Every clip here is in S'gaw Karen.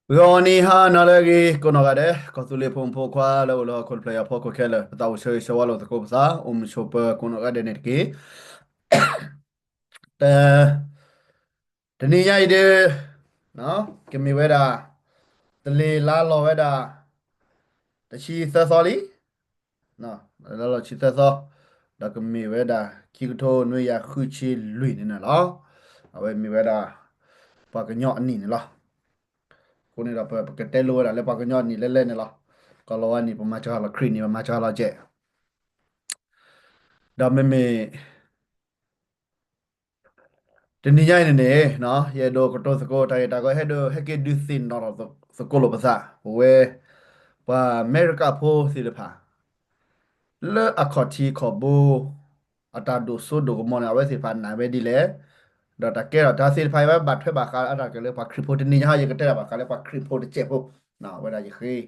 ဂီၤနံၤဟါနၤလၢအဂ့ၤ ကိးနီၢ်ဂၤဒဲး ကီၢ်သူလ့ၤဖိမုၣ်ဖိခွါလၢအိၣ်လၢဟီၣ်ခိၣ်တဖျၢၣ်အံၤအဖီခိၣ်ခဲလၢာ် ပသးအိၣ်ဆၢဂ့ၤဆၢဝါလိာ်သကိးပသး အိၣ်မုာ်ဆိးပၢၤကိးနီၢ်ဂၤဒဲးန့ၣ်တက့ၢ်. တနံၤညါအံၤဒုး ကမ့ၢ်ဝဲဒၣ် တလ့ၤလါလီၤဝဲဒၣ် တဆံသၢသီလံ လါလီၤဆံသၢသီ, ဒီးကမ့ၢ်ဝဲဒၣ် ခံကထိနွံကယၤဃုဆံလွံၢ်န့ၣ်န့ၣ်လီၤ. အဝဲမ့ၢ်ဝဲဒၣ် ပှၤကညီအနံၣ်န့ၣ်လီၤ. အဃိန့ၣ်ဒီး ပကတဲလိဝဲဒၣ်လၢပှၤကညီအနံၣ်လဲၣ်လဲၣ်န့ၣ်လီၤ. ကီၢ်လီၤဝါနံၣ် ပမၤစှၤလီၤ ခရံာ်နံၣ် ပမၤစှၤလီၤကဲး ဒီးမ့မ့ၢ် တနံၤညါအံၤန့ၣ်န့ၣ် ယအဲၣ်ဒိးကတိၤသကိးတၢ်ဂ့ၢ်တၢ်ကီ ဟဲဒိးဟဲက့ၤဒုးသ့ၣ်နီၣ်ထီၣ်သကိးလိာ်ပသး ပဝဲ ပှၤအမဲရကၤဖိသ့ၣ်တဖၣ် လၢအခီၣ်ထံးခီၣ်ဘိ အတၢ်ဒိၣ်စိဒိၣ်ကမီၤန့ၣ် အဝဲသ့ၣ်တဖၣ်နာ်ဝဲဒ်လဲၣ်, ဒီးတၢ်ကဲထီၣ်တၢ်သ့ၣ်တဖၣ်အံၤ ဝဲဘၣ်ထွဲဘၣ်ဃးအါတက့ၢ်လၢပှၤခရံာ်ဖိ တနံၤညါ ယကတဲဒၣ်ဘၣ်ဃးလၢပှၤခရံာ်ဖိတစဲးဖိ, ဝဲဒၣ်ယဃ့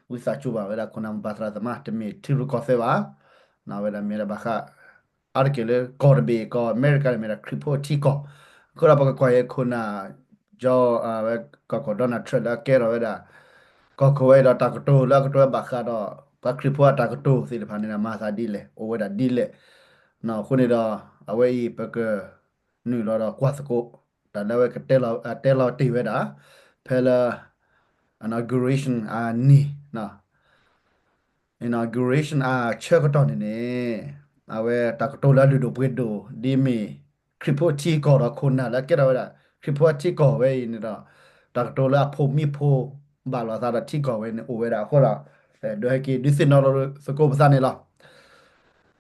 ဝံသးစူၤဘၣ်ဝဲဒၣ်ခိၣ်နၢ်မိၢ်ပၢ်သရၣ်သမါ တမ့ၢ်ထံရူၢ်ကီၢ်သဲးဘၣ်, ဝဲဒၣ်မ့ၢ်ဒၣ်ဘၣ်ဃး အါတက့ၢ်လၢကီၢ်တဘ့ၣ် ကီၢ်အမဲရကၤန့ၣ် မ့ၢ်ဒၣ်ခရံာ်ဖိအထံကီၢ်, အဃိဒီးပကကွၢ်ယဲခိၣ်နၢ် ကၠီ ဝဲကီၢ်ခိၣ် Donald Trump လၢအကဲထီၣ်ဝဲဒၣ် ကီၢ်ခိၣ်ဝဲအံၤဒီးတၢ်ကတိၤလၢအကတိၤဝဲဘၣ်ဃးဒီး ပှၤခရံာ်ဖိအတၢ်ကတိၤသ့ၣ်တဖၣ်န့ၣ် မၤသးဒ်လဲၣ် အိၣ်ဝဲဒၣ်ဒ်လဲၣ်, အဃိန့ၣ်ဒီး အဝဲအံၤပက နုာ်လီၤဒီးကွၢ်သကိး တၢ်လၢအဝဲကတဲလီၤတဲာ်ဝဲဒၣ် ဖဲလၢ inauguration အနံၤ inauguration အဆၢကတီၢ်န့ၣ်န့ၣ် အဝဲတၢ်ကတိၤလၢအလုၢ်ဒိၣ်ပှ့ၤဒိၣ် ဒ်မ့ၢ် ခရံာ်ဖိအထံကီၢ်ဒီးခိၣ်နၢ်လၢအကဲထီၣ်ဝဲဒၣ် ခရံာ်ဖိအထံကီၢ်ဝဲအံၤန့ၣ်ဒီး တၢ်ကတိၤလၢအဖိမံဖိ ဘၣ်လိာ်သးဒီးထံကီၢ်ဝဲန့ၣ် အိၣ်ဝဲဒၣ်အဃိဒီး ဒိးဟဲက့ၤဒုးသ့ၣ်နီၣ်လိာ်သကိးပသးန့ၣ်လီၤ.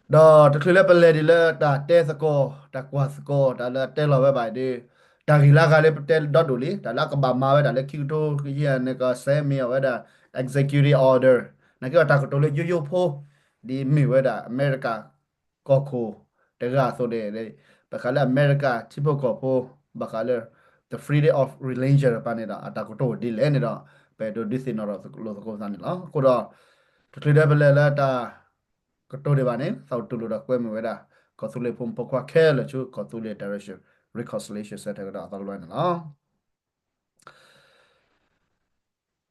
ဒီးတချုးလၢပလဲၤဒ်လၢတၢ်တဲသကိး တၢ်ကွၢ်သကိး တၢ်လၢအတဲလီၤဝဲဘၣ်အံၤဒီး တၢ်ဂ့ၢ်လၢအဂၤလၢပတဲဒီဒိၣ်လံ တၢ်လၢအကဘၣ်မၤဝဲဒၣ်လၢခံကထိခံဆံန့ၣ် ကဆဲးမ့ၢ်အီၤဝဲဒၣ် executive order နာ်က့ဒီးတၢ်ကတိၤလၢယိယိဖိ ဒ်မ့ၢ်ဝဲဒၣ်အမဲရကၤ ကီၢ်ခိၣ်တဂၤအသိးန့ၣ် ဘၣ်ဃးလၢအမဲရကၤထံဖိကီၢ်ဖိ ဘၣ်ဃးလၢ the freedom of religion တပၤန့ၣ်ဒီး အတၢ်ကတိၤဒ်လဲၣ်န့ၣ်ဒီး ပအဲၣ်ဒိးဒုးသ့ၣ်နီၣ်ထီၣ်လိာ်သကိးပသးန့ၣ်လီၤ. အဃိဒီး တချုးဒီးပလဲၤလၢတၢ်ကတိၤဒံးဘၣ်န့ၣ် သးအိၣ်တူၢ်လိာ်ဒီးကွဲမုာ်ဝဲဒၣ် ကီၢ်သူလ့ၤဖိမုၣ်ဖိခွါခဲလၢာ်ဆူ ကီၢ်သူလ့ၤ Direction Reconciliation Center ကဒီးအသီတလွဲန့ၣ်လီၤ.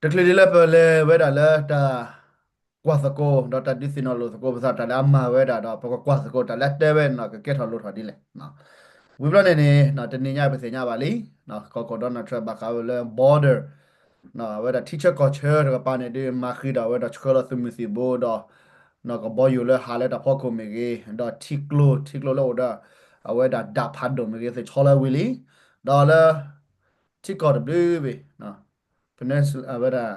တချုးဒ်လၢပလဲၤဝဲဒၣ်လၢတၢ်ကွၢ်သကိး ဒီးတၢ်ဒုးသ့ၣ်နီၣ်လိာ်သကိးပသး တၢ်လၢအမၤဝဲဒၣ်ဒီး ပကကွၢ်သကိးတၢ်လၢအတဲဝဲန့ၣ်ဒီး ကကဲထီၣ်လိၣ်ထီၣ်ဒ်လဲၣ်. ဝံၤဘျီန့ၣ်န့ၣ် တနံၤညါပသ့ၣ်ညါဘၣ်လံ ကီၢ်ခိၣ် Donald Trump ဘၣ်ဃးဝဲလၢ border အဝဲဒၣ်ထံဆၢကီၢ်ဆၢတကပၤန့ၣ်ဒုး မၤဃံးဒီးအဝဲဒီးဆှၢလီၤသုးမုၢ်သံၣ်ဘိဒီး ကဘီယူၤလၢဟးလၢတၢ်ဖီခိၣ်မ့ၢ်ဂ့ၤ ဒီးထံကျိ ထံကျိလၢအိၣ်ဒီး အဝဲဒၣ်ဒၣ်ဖးဒိၣ်မ့ၢ်ဂ့ၤ သ့ၣ်ဆီလီၤဝံၤလံ ဒီးလၢ ထံကီၢ်တဘျုးဘ့ၣ် Peninsula အဝဲဒၣ်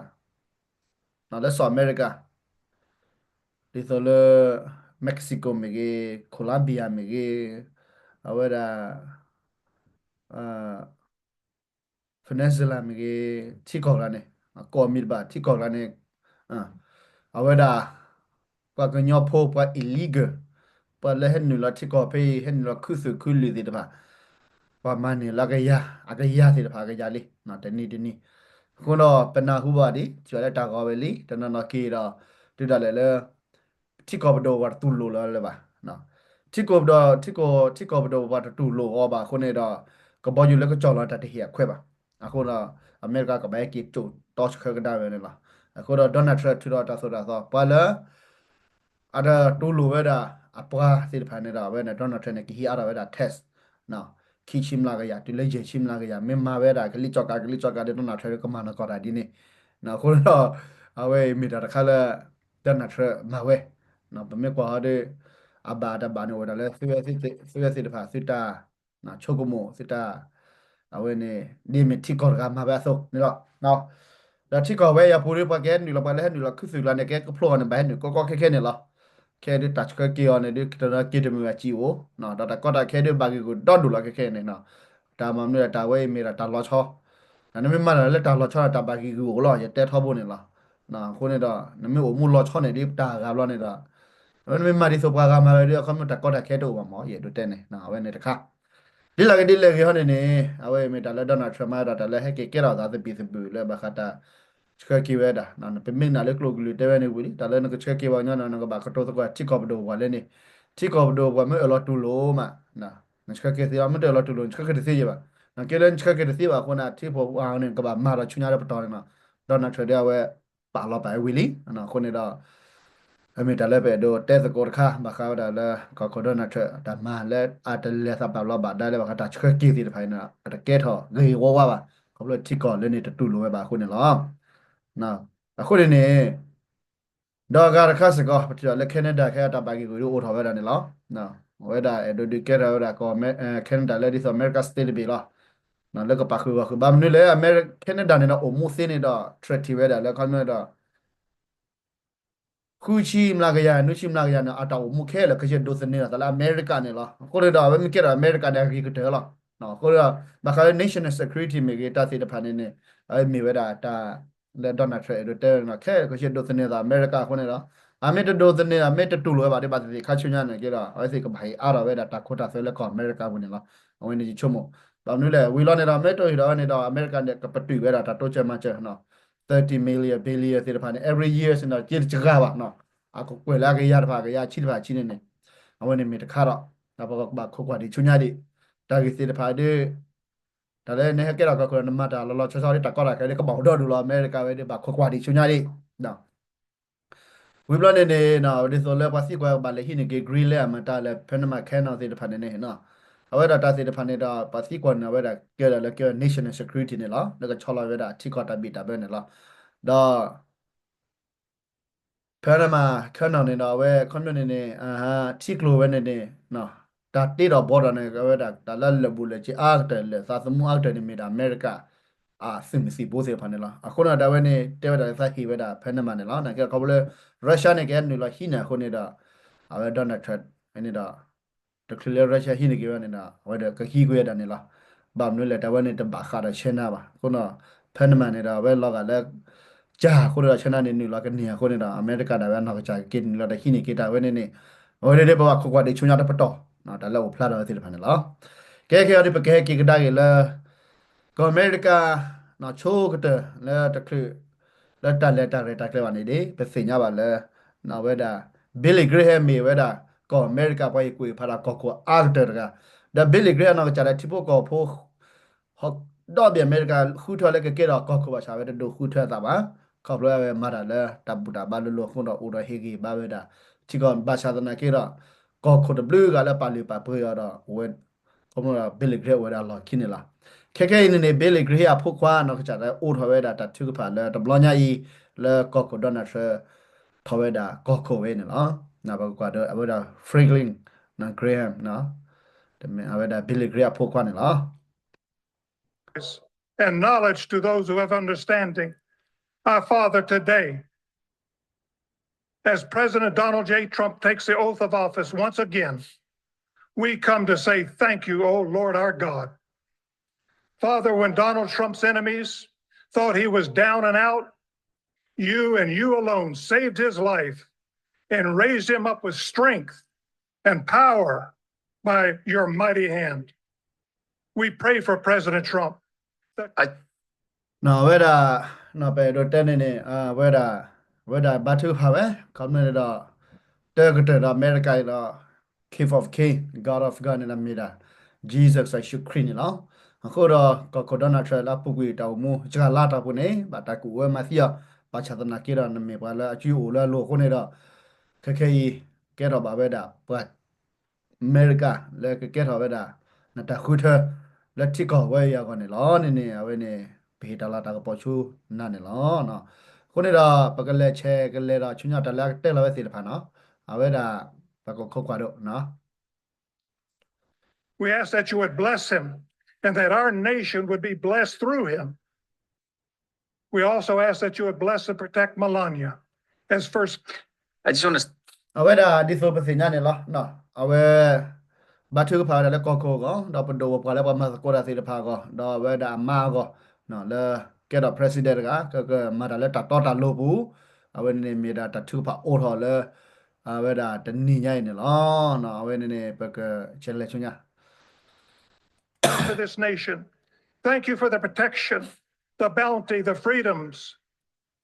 လၢ South America ဒ်သိးလၢ Mexico မ့ၢ်ဂ့ၤ Colombia မ့ၢ်ဂ့ၤ အဝဲဒၣ် Venezuela မ့ၢ်ဂ့ၤ ထံကီၢ်ကျါန့ၣ် ကီၢ်မံၤတဘၣ်ထံကီၢ်ကျါန့ၣ် အဝဲဒၣ် ပှၤကညီဖိ ပှၤ illegal ပှၤလၢဟဲနုာ်လီၤထံကီၢ်ဖဲအံၤ ဟဲနုာ်လီၤခူသူၣ်ခူလံာ်သ့ၣ်တဖၣ် ပှၤမၤန့ၢ်လၢအကယၤ အကယၤသ့ၣ်တဖၣ်အကယၤလံ တနံၤတနံၤ အဃိဒီးပနၢ်ဟူဘၣ်ဒံး စံးလၢတၢ်ဂီၤဝဲလံ တနီၤနီၤက့ၤဒီး တုၤဒၣ်လဲာ်လၢ ထံကီၢ်ပဒိၣ်ပှၤတတူၢ်လိာ်လၢၤလၢၤဘၣ် ထံကီၢ်ပဒိၣ် ထံကီၢ် ထံကီၢ်ပဒိၣ်ပှၤတတူၢ်လိာ်အီၤဘၣ်အဃိန့ၣ်ဒီး ကဘီယူၤလၢကကၠီၣ်လီၤတၢ်တဟ့ၣ်အခွဲးဘၣ် အဃိဒီး အမဲရကၤကဘၣ်ဟဲက့ၤကၠိၣ်တီဆှၢကဒါဝဲန့ၣ်လီၤ. အဃိဒီး Donald Trump ထုးဒီးတၢ်သိၣ်တၢ်သီ ပှၤလၢ အတတူၢ်လိာ်ဝဲဒၣ် အပှၤသ့ၣ်တဖၣ်န့ၣ်ဒီး အဝဲန့ၣ် Donald Trump န့ၣ် ကဟံးအါထီၣ်ဝဲဒၣ် tax ခံဆံမျးကယၤ တုၤလၢယဲၢ်ဆံမျးကယၤ မ့ၢ်မၤဝဲဒၣ် ကလံၤကၠီၣ်ကး ကလံၤကၠီၣ်ကးဒီး Donald Trump ကမၤနီၢ်ကီၢ်တၢ်ဒ်န့ၣ် အဃိဒီး အဝဲအံၤမ့ၢ်တၢ်တခါလၢ Donald Trump မၤဝဲ ပမ့ၢ်ကွၢ်အီၤဒီး အဘၣ်တၢ်ဘၣ်န့ၣ်အိၣ်ဝဲဒၣ်လၢ သုဝဲသ့ၣ်တဖၣ်သုတၢ် ဆိကမိၣ်သုတၢ် အဝဲန့ၣ် ဒ်မ့ၢ်ထံကီၢ်တဂၤမၤဝဲအသိးန့ၣ်လီၤ. ဒီးထံကီၢ်ဝဲအံၤအပူၤဒီး ပှၤကဟဲနုာ်လီၤ ပှၤလၢဟဲနုာ်လီၤခူသူၣ်ကျါန့ၣ် ကဲကဖျိအီၤန့ၣ် ဘၣ်ဟဲနုာ်ကီကီခဲခဲန့ၣ်လီၤ. ခဲဒုးတၢ်ဆှၢက့ၤအီၤန့ၣ်ဒုး ကတနီၤက့ၤတမုာ်ဘၣ်စံာ်အိၣ် ဒီးတၢ်ကီတၢ်ခဲဒုးဘၣ်ဂံာ်ဂူာ်ဒီဒိၣ်လီၤခဲခဲန့ၣ် တၢ်မၤမနုၤဒီးတၢ်ဝဲအံၤမ့ၢ်ဒၣ်တၢ်လီၤဆီ နမ့ၢ်မၤတၢ်လၢတၢ်လီၤဆီဒီး တၢ်ဘၣ်ဂံာ်ဂူာ်အိၣ်လီၤ ယတဲထီဘိန့ၣ်လီၤ. အဃိန့ၣ်ဒီး နမ့ၢ်အိၣ်မူလီၤဆီန့ၣ်ဒ်တၢ်ဂၤဘျီန့ၣ်ဒီး နမ့ၢ်မၤဒ်သိးပှၤဂၤမၤဝဲဒီး အခီပညီတၢ်ကီတၢ်ခဲတအိၣ်ဘၣ်မး ယအဲၣ်ဒိးတဲန့ၣ် အဝဲန့ၣ်တခါ ဒ်လဲၣ်ဂ့ၤဒ်လဲၣ်ဂ့ၤဟီန့ၣ်န့ၣ် အဝဲအံၤမ့ၢ်တၢ်လၢ Donald Trump မၤဒီးတၢ်လၢဟဲက့ၤကဲထီၣ်သးသဘံၣ်သဘုၣ်လၢဘၣ်ဃးတၢ်ဆှၢက့ၤဝဲဒၣ် ပမ့ၢ်နာ်လၢကျိာ်ကလုာ်တဲဝဲန့ၣ်ဝံၤလံ တၢ်လၢနကဆှၢက့ၤပှၤကညီန့ၣ် နကဘၣ်ကတိၤသကိးထံကီၢ်ပဒိၣ်ပှၤလၢန့ၣ် ထံကီၢ်ပဒိၣ်ပှၤမ့ၢ်အၢၣ်လီၤတူၢ်လိာ်မး နဆှၢက့ၤသ့လီၤ မ့ၢ်တအၢၣ်လီၤတူၢ်လိာ် နဆှၢက့ၤတသ့ယဲဘၣ်. နကဲလၢနဆှၢက့ၤတသ့ဘၣ်အဃိန့ၣ် ထံကီၢ်ပဒိၣ်ပှၤန့ၣ် ကဘၣ်မၤဒီးဆူညါလၢပတီၢ်န့ၣ်လီၤ. Donald Trump ဒီးအဝဲ ပာ်လီၤပာ်ဝဲဝံၤလံ. အဃိန့ၣ်ဒီး အမ့ၢ်တၢ်လၢပအဲၣ်ဒိးတဲသကိးတခါ ဘၣ်ဃးဝဲဒၣ်လၢ ကီၢ်ခိၣ် Donald Trump တၢ်မၤလၢအတလဲၤသးပာ်လီၤဘၣ်ဒါလၢဘၣ်ဃးတၢ်ဆှၢက့ၤသ့ၣ်တဖၣ်အံၤန့ၣ် အတကဲထီၣ်ဂ့ၤဂ့ၤဝါဝါဘၣ်. ခီဖျိထံကီၢ်လၢန့ၣ်တတူၢ်လိာ်ဝဲဘၣ်အဃိန့ၣ်လီၤ. အဃိန့ၣ်န့ၣ် ဒီးအဂၤတခါစ့ၢ်ကီး ပထံၣ်လၢ Canada ခဲအံၤတၢ်ဘၣ်ဂ့ၢ်ဂူာ်ဒုးအိၣ်ထီၣ်ဝဲဒၣ်န့ၣ်လီၤ. အဝဲဒၣ်အဲၣ်ဒိးဒုးကဲထီၣ်ဝဲဒၣ်ကီၢ် Canada လၢဒ်သိး America state တဘ့ၣ်လီၤ. လၢကပာ်ဃုာ်ဂီၢ်ဃုာ် ဘၣ်မနုၤလဲၣ် Canada န့ၣ်ဒီးအိၣ်မူသ့န့ၣ်ဒီး treaty ဝဲဒၣ်လၢခီပညီဒီး ဃုဆံမျးကယၤ နွံဆံမျးကယၤန့ၣ် အတၢ်အိၣ်မူခဲလၢာ် ကဆှၢဒိးသန့ၤလီၤသးလၢအမဲရကၤန့ၣ်လီၤ. အဃိန့ၣ်ဒီး အဝဲမ့ၢ်ကဲထီၣ်အမဲရကၤန့ၣ် အဂ့ၤကတၢၢ်လီၤ. အဃိဒီး ဘၣ်ဃးလၢ national security မ့ၢ်ဂ့ၤ တၢ်သ့ၣ်တဖၣ်န့ၣ်န့ၣ် အဝဲမ့ၢ်ဝဲဒၣ်တၢ်လၢ Donald Trump အဲၣ်ဒိးတဲဝဲန့ၣ်လီၤ. ခဲလၢာ် ကဆှၢဒိးသန့ၤလီၤသးအမဲရကၤအဃိန့ၣ်ဒီး အမ့ၢ်တဒိးသန့ၤဒီး မ့ၢ်တတူၢ်လိာ်ဝဲဘၣ်ဒီး ဘၣ်သ့ၣ်သ့ၣ်ခါဆူညါန့ၣ်က့ဒီး အဝဲသ့ၣ်ကဘၣ်ဟ့ၣ်အါထီၣ်ဝဲဒၣ်တၢ်ခိတၢ်သွဲလၢကီၢ်အမဲရကၤပူၤန့ၣ်လီၤ. အဝဲန့ၣ်ယဆိကမိၣ် ဘၣ်မနုၤလဲၣ် ဝံၤလီၤန့ၣ်ဒီး မ့ၢ်တဟ့ၣ်ဒီးဝဲန့ၣ်ဒီး အမဲရကၤန့ၣ် ကပတုာ်ဝဲဒၣ်တၢ်တိစၢၤမၤစၢၤ thirty million billion သ့ၣ်တဖၣ်န့ၣ် every year စ့ၢ်ကီး က့တစှၤဘၣ်နီၤ. အကကွဲၢ်လၢအကယၤတဖၣ် ကယၤဆံတဖၣ်ဆံန့ၣ်န့ၣ် အဝဲန့ၣ်မ့ၢ်တခါဒီး ဒီးပကဘၣ်ခိးကွၢ်ဒံးဆူညါဒံး တၢ်ဂ့ၢ်သ့ၣ်တဖၣ်ဒီး တၢ်လၢနဟဲကဲထီၣ်ကီၢ်ခိၣ်ဒီး နမၤတၢ်လီၤလီၤဆီဆီဒီး တၢ်ကီတၢ်ခဲဒီး ကဘၣ်အိၣ်ဒီဒူၣ်လီၤ. အမဲရကၤဝဲဒီး ဘၣ်ခိးကွၢ်ဒံးဆူညါဒံး ဝံၤဘျီန့ၣ်န့ၣ် ဒ်သိးလၢပှၤသံကွၢ်ဘၣ်လဲၤဟံးန့ၢ်က့ၤ Greenland အမတၤလၢ Panama Canal သ့ၣ်တဖၣ်န့ၣ်န့ၣ် အဝဲဒၣ်တၢ်သ့ၣ်တဖၣ်န့ၣ်ဒီး ပှၤသံကွၢ်န့ၣ် အဝဲဒၣ်ကဲဒၣ်လၢကဲ national security န့ၣ်လီၤ. လၢကဆီလီၤဝဲဒၣ်ထံကီၢ်တၢ်ဘံၣ်တၢ်ဘၢန့ၣ်လီၤ. ဒီး Panama Canal န့ၣ်ဒီး အဝဲခီပညီန့ၣ်န့ၣ် ထံကျိၤဝဲန့ၣ်န့ၣ် တၢ်တ့ဒီးဘီဒီးန့ၣ် အဝဲဒၣ်တၢ်လၢလၢာ်ဘူၣ်လၢာ်စ့အါကတၢၢ် လၢာ်သးသမူအါကတၢၢ်န့ၣ် မ့ၢ်ဒၣ်အမဲရကၤ အသုးမုၢ်သံၣ်ဘိသ့ၣ်တဖၣ်န့ၣ်လီၤ. အဃိန့ၣ်ဒီး အဝဲန့ၣ်တဲဝဲဒၣ်လၢသးဟ့ၣ်ဝဲဒၣ် Panama န့ၣ်လီၤ. နာ်က့ဒီး ခီဖျိလၢ Russia န့ၣ် ကဟဲနုာ်လီၤဟံးန့ၢ်အဃိန့ၣ်ဒီး အဝဲ Donald Trump န့ၣ်ဒီး တချုးလၢ Russia ဟံးန့ၢ်က့ၤဝဲန့ၣ်ဒီး အဝဲဒီးကဟံးကွံာ်ဝဲဒၣ်န့ၣ်လီၤ. ဘၣ်မနုၤလဲၣ် တၢ်ဝဲန့ၣ်တဘၣ်ဃးဒီး China ဘၣ်. အဃိန့ၣ် Panama န့ၣ်ဒီး အဝဲလီၤဂာ်လၢ ကၢ်အဃိန့ၣ်ဒီး China န့ၣ်နုာ်လီၤကန့ၢ်အဃိန့ၣ်ဒီး အမဲရကၤဒၣ်ဝဲအနီၢ်ကစၢ်ကက့ၤနုာ်လီၤဒီးဟံးန့ၢ်က့ၤတၢ်ဝဲန့ၣ်န့ၣ် အဝဲန့ၣ်ဒီးပဘၣ်ခိးကွၢ်ဒံးဆူညါတပတီၢ် တၢ်လၢအိၣ်ဖျါထီၣ်ဝဲသ့ၣ်တဖၣ်န့ၣ်လီၤ. ကဲခဲအံၤဒီး ပကဟဲက့ၤကဒါက့ၤလၢ ကီၢ်အမဲရကၤ ဆိကတၢၢ်လၢတချုး လၢတၢ်လဲၤတၢ်ရဲၣ်တၢ်ကျဲၤဘၣ်န့ၣ်ဒီး ပသ့ၣ်ညါဘၣ်လၢ အဝဲဒၣ် Billy Graham မ့ၢ်ဝဲဒၣ် ကီၢ်အမဲရကၤပှၤဟ့ၣ်ကူၣ်ဟ့ၣ်ဖးဒီးကီၢ်ခိၣ်အါကတၢၢ်တဂၤ ဒီး Billy Graham အနီၢ်ကစၢ်လၢထံဖိကီၢ်ဖိ ဒီဘ့ၣ်အမဲရကၤဃုထၢလၢကကဲထီၣ်ကီၢ်ခိၣ်ဘၣ်ဆၣ် အဝဲတဒိးဃုထၢအသးဘၣ်. ခီဖျိအဝဲမၤတၢ်လၢတၢ်ဘူၣ်တၢ်ဘါလိၤလိၤအဃိဒီး အိၣ်ဒီးဟ့ၣ်ဂံၢ်ဘါဝဲဒၣ် ထံကီၢ်ဘၣ်ဆၣ်သနာ်က့ဒီး ကီၢ်ခိၣ်တဘျုးဂၤလၢပာ်လုၢ်ပာ်ပှ့ၤအီၤဒီး အဝဲ ခီဖျိဒီး Billy Graham အိၣ်ဝဲဒၣ်လီၢ်ခံန့ၣ်လီၤ. ခဲခဲအံၤန့ၣ်န့ၣ် Billy Graham အဖိခွါနီၢ်ကစၢ်လၢအိးထီၣ်ဝဲဒၣ်တၢ်ထုကဖၣ်လၢတဘျီညါအံၤ လၢကီၢ်ခိၣ် Donald Trump ထီၣ်ဝဲဒၣ်ကီၢ်ခိၣ်ဝဲန့ၣ်လီၤ. ပကကွၢ်ဒီးအဝဲဒၣ် Franklin Graham အဝဲဒၣ် Billy Graham အဖိခွါန့ၣ်လီၤ. And knowledge to those who have understanding. Our Father, today, as President Donald J. Trump takes the oath of office once again, we come to say thank you, O Lord our God. Father, when Donald Trump's enemies thought he was down and out, you and you alone saved his life and raised him up with strength and power by your mighty hand. We pray for President Trump. အဝဲဒၣ် ပအဲၣ်ဒိးတဲန့ၣ်န့ၣ် အဝဲဒၣ် အဝဲဒၣ်ဘါထုကဖၣ်ဝဲ ခီဖျိန့ၣ်ဒီး တၢ်ကတၢၢ်ဒီးအမဲရကၤအံၤဒီး King of King, God of God န့ၣ်ဒီးမ့ၢ်ဒၣ် Jesus ယ့ၣ်ၡူးခရံာ်န့ၣ်လီၤ. အဃိဒီး ကီၢ်ခိၣ် Donald Trump လၢအပူၤကွံာ်တၢ်အိၣ်မူ စှၤလါတၢ်ပူၤန့ၣ် ဘၣ်တၢ်ကူၣ်ဝဲမၤသံအီၤ ဘၣ်ဆၣ်သနာ်က့ဒီး နမ့ၢ်ပှၤလၢအစုအိၣ်လၢအလိၤအဃိန့ၣ်ဒီး ခဲခဲအံၤ ကဲထီၣ်ဘၣ်ဝဲဒၣ် ပှၤ အမဲရကၤ လၢကကဲထီၣ်ဝဲဒၣ် နတၢ်ဃုထၢ လၢထံကီၢ်ဝဲအံၤအဂီၢ်န့ၣ်လီၤ. န့ၣ်န့ၣ် အဝဲန့ၣ် ပဟ့ၣ်တၢ်လီၢ်တၢ်ကပီၤဆူနၤန့ၣ်လီၤ. အဃိန့ၣ်ဒီး ပကလဲၤဆဲးကလဲၤဒီးဆူညါတၢ်လၢအကတဲလီၤဝဲသ့ၣ်တဖၣ်နီၤ အဝဲဒၣ် ပကခိးကွၢ်ဒိၣ် We ask that you would bless him and that our nation would be blessed through him. We also ask that you would bless and protect Melania as first. I just want to အဝဲဒၣ်ဒ်သိးပသ့ၣ်ညါန့ၣ်လီၤ. အဝဲ ဘါထုကဖၣ်ဝဲဒၣ်လၢကီၢ်ခိၣ်အဂီၢ် ဒီးပဒိၣ်ပပှၢ်လၢပှၤမၤသကိးတၢ်သ့ၣ်တဖၣ်အဂီၢ် ဒီးအဝဲဒၣ်အမါအဂီၢ် လၢကဲထီၣ် president တဂၤ ကကမၤတၢ်လၢတၢ်တီတၢ်လိၤပူၤ အဝဲန့ၣ်န့ၣ်မ့ၢ်ဒၣ်တၢ်ထုကဖၣ်အိးထီၣ်လၢ အဝဲဒၣ်တနံၤညါအံၤန့ၣ်လီၤ. အဝဲန့ၣ်န့ၣ် ပကဆဲးလဲၤဆူညါ for this nation. Thank you for the protection, the bounty, the freedoms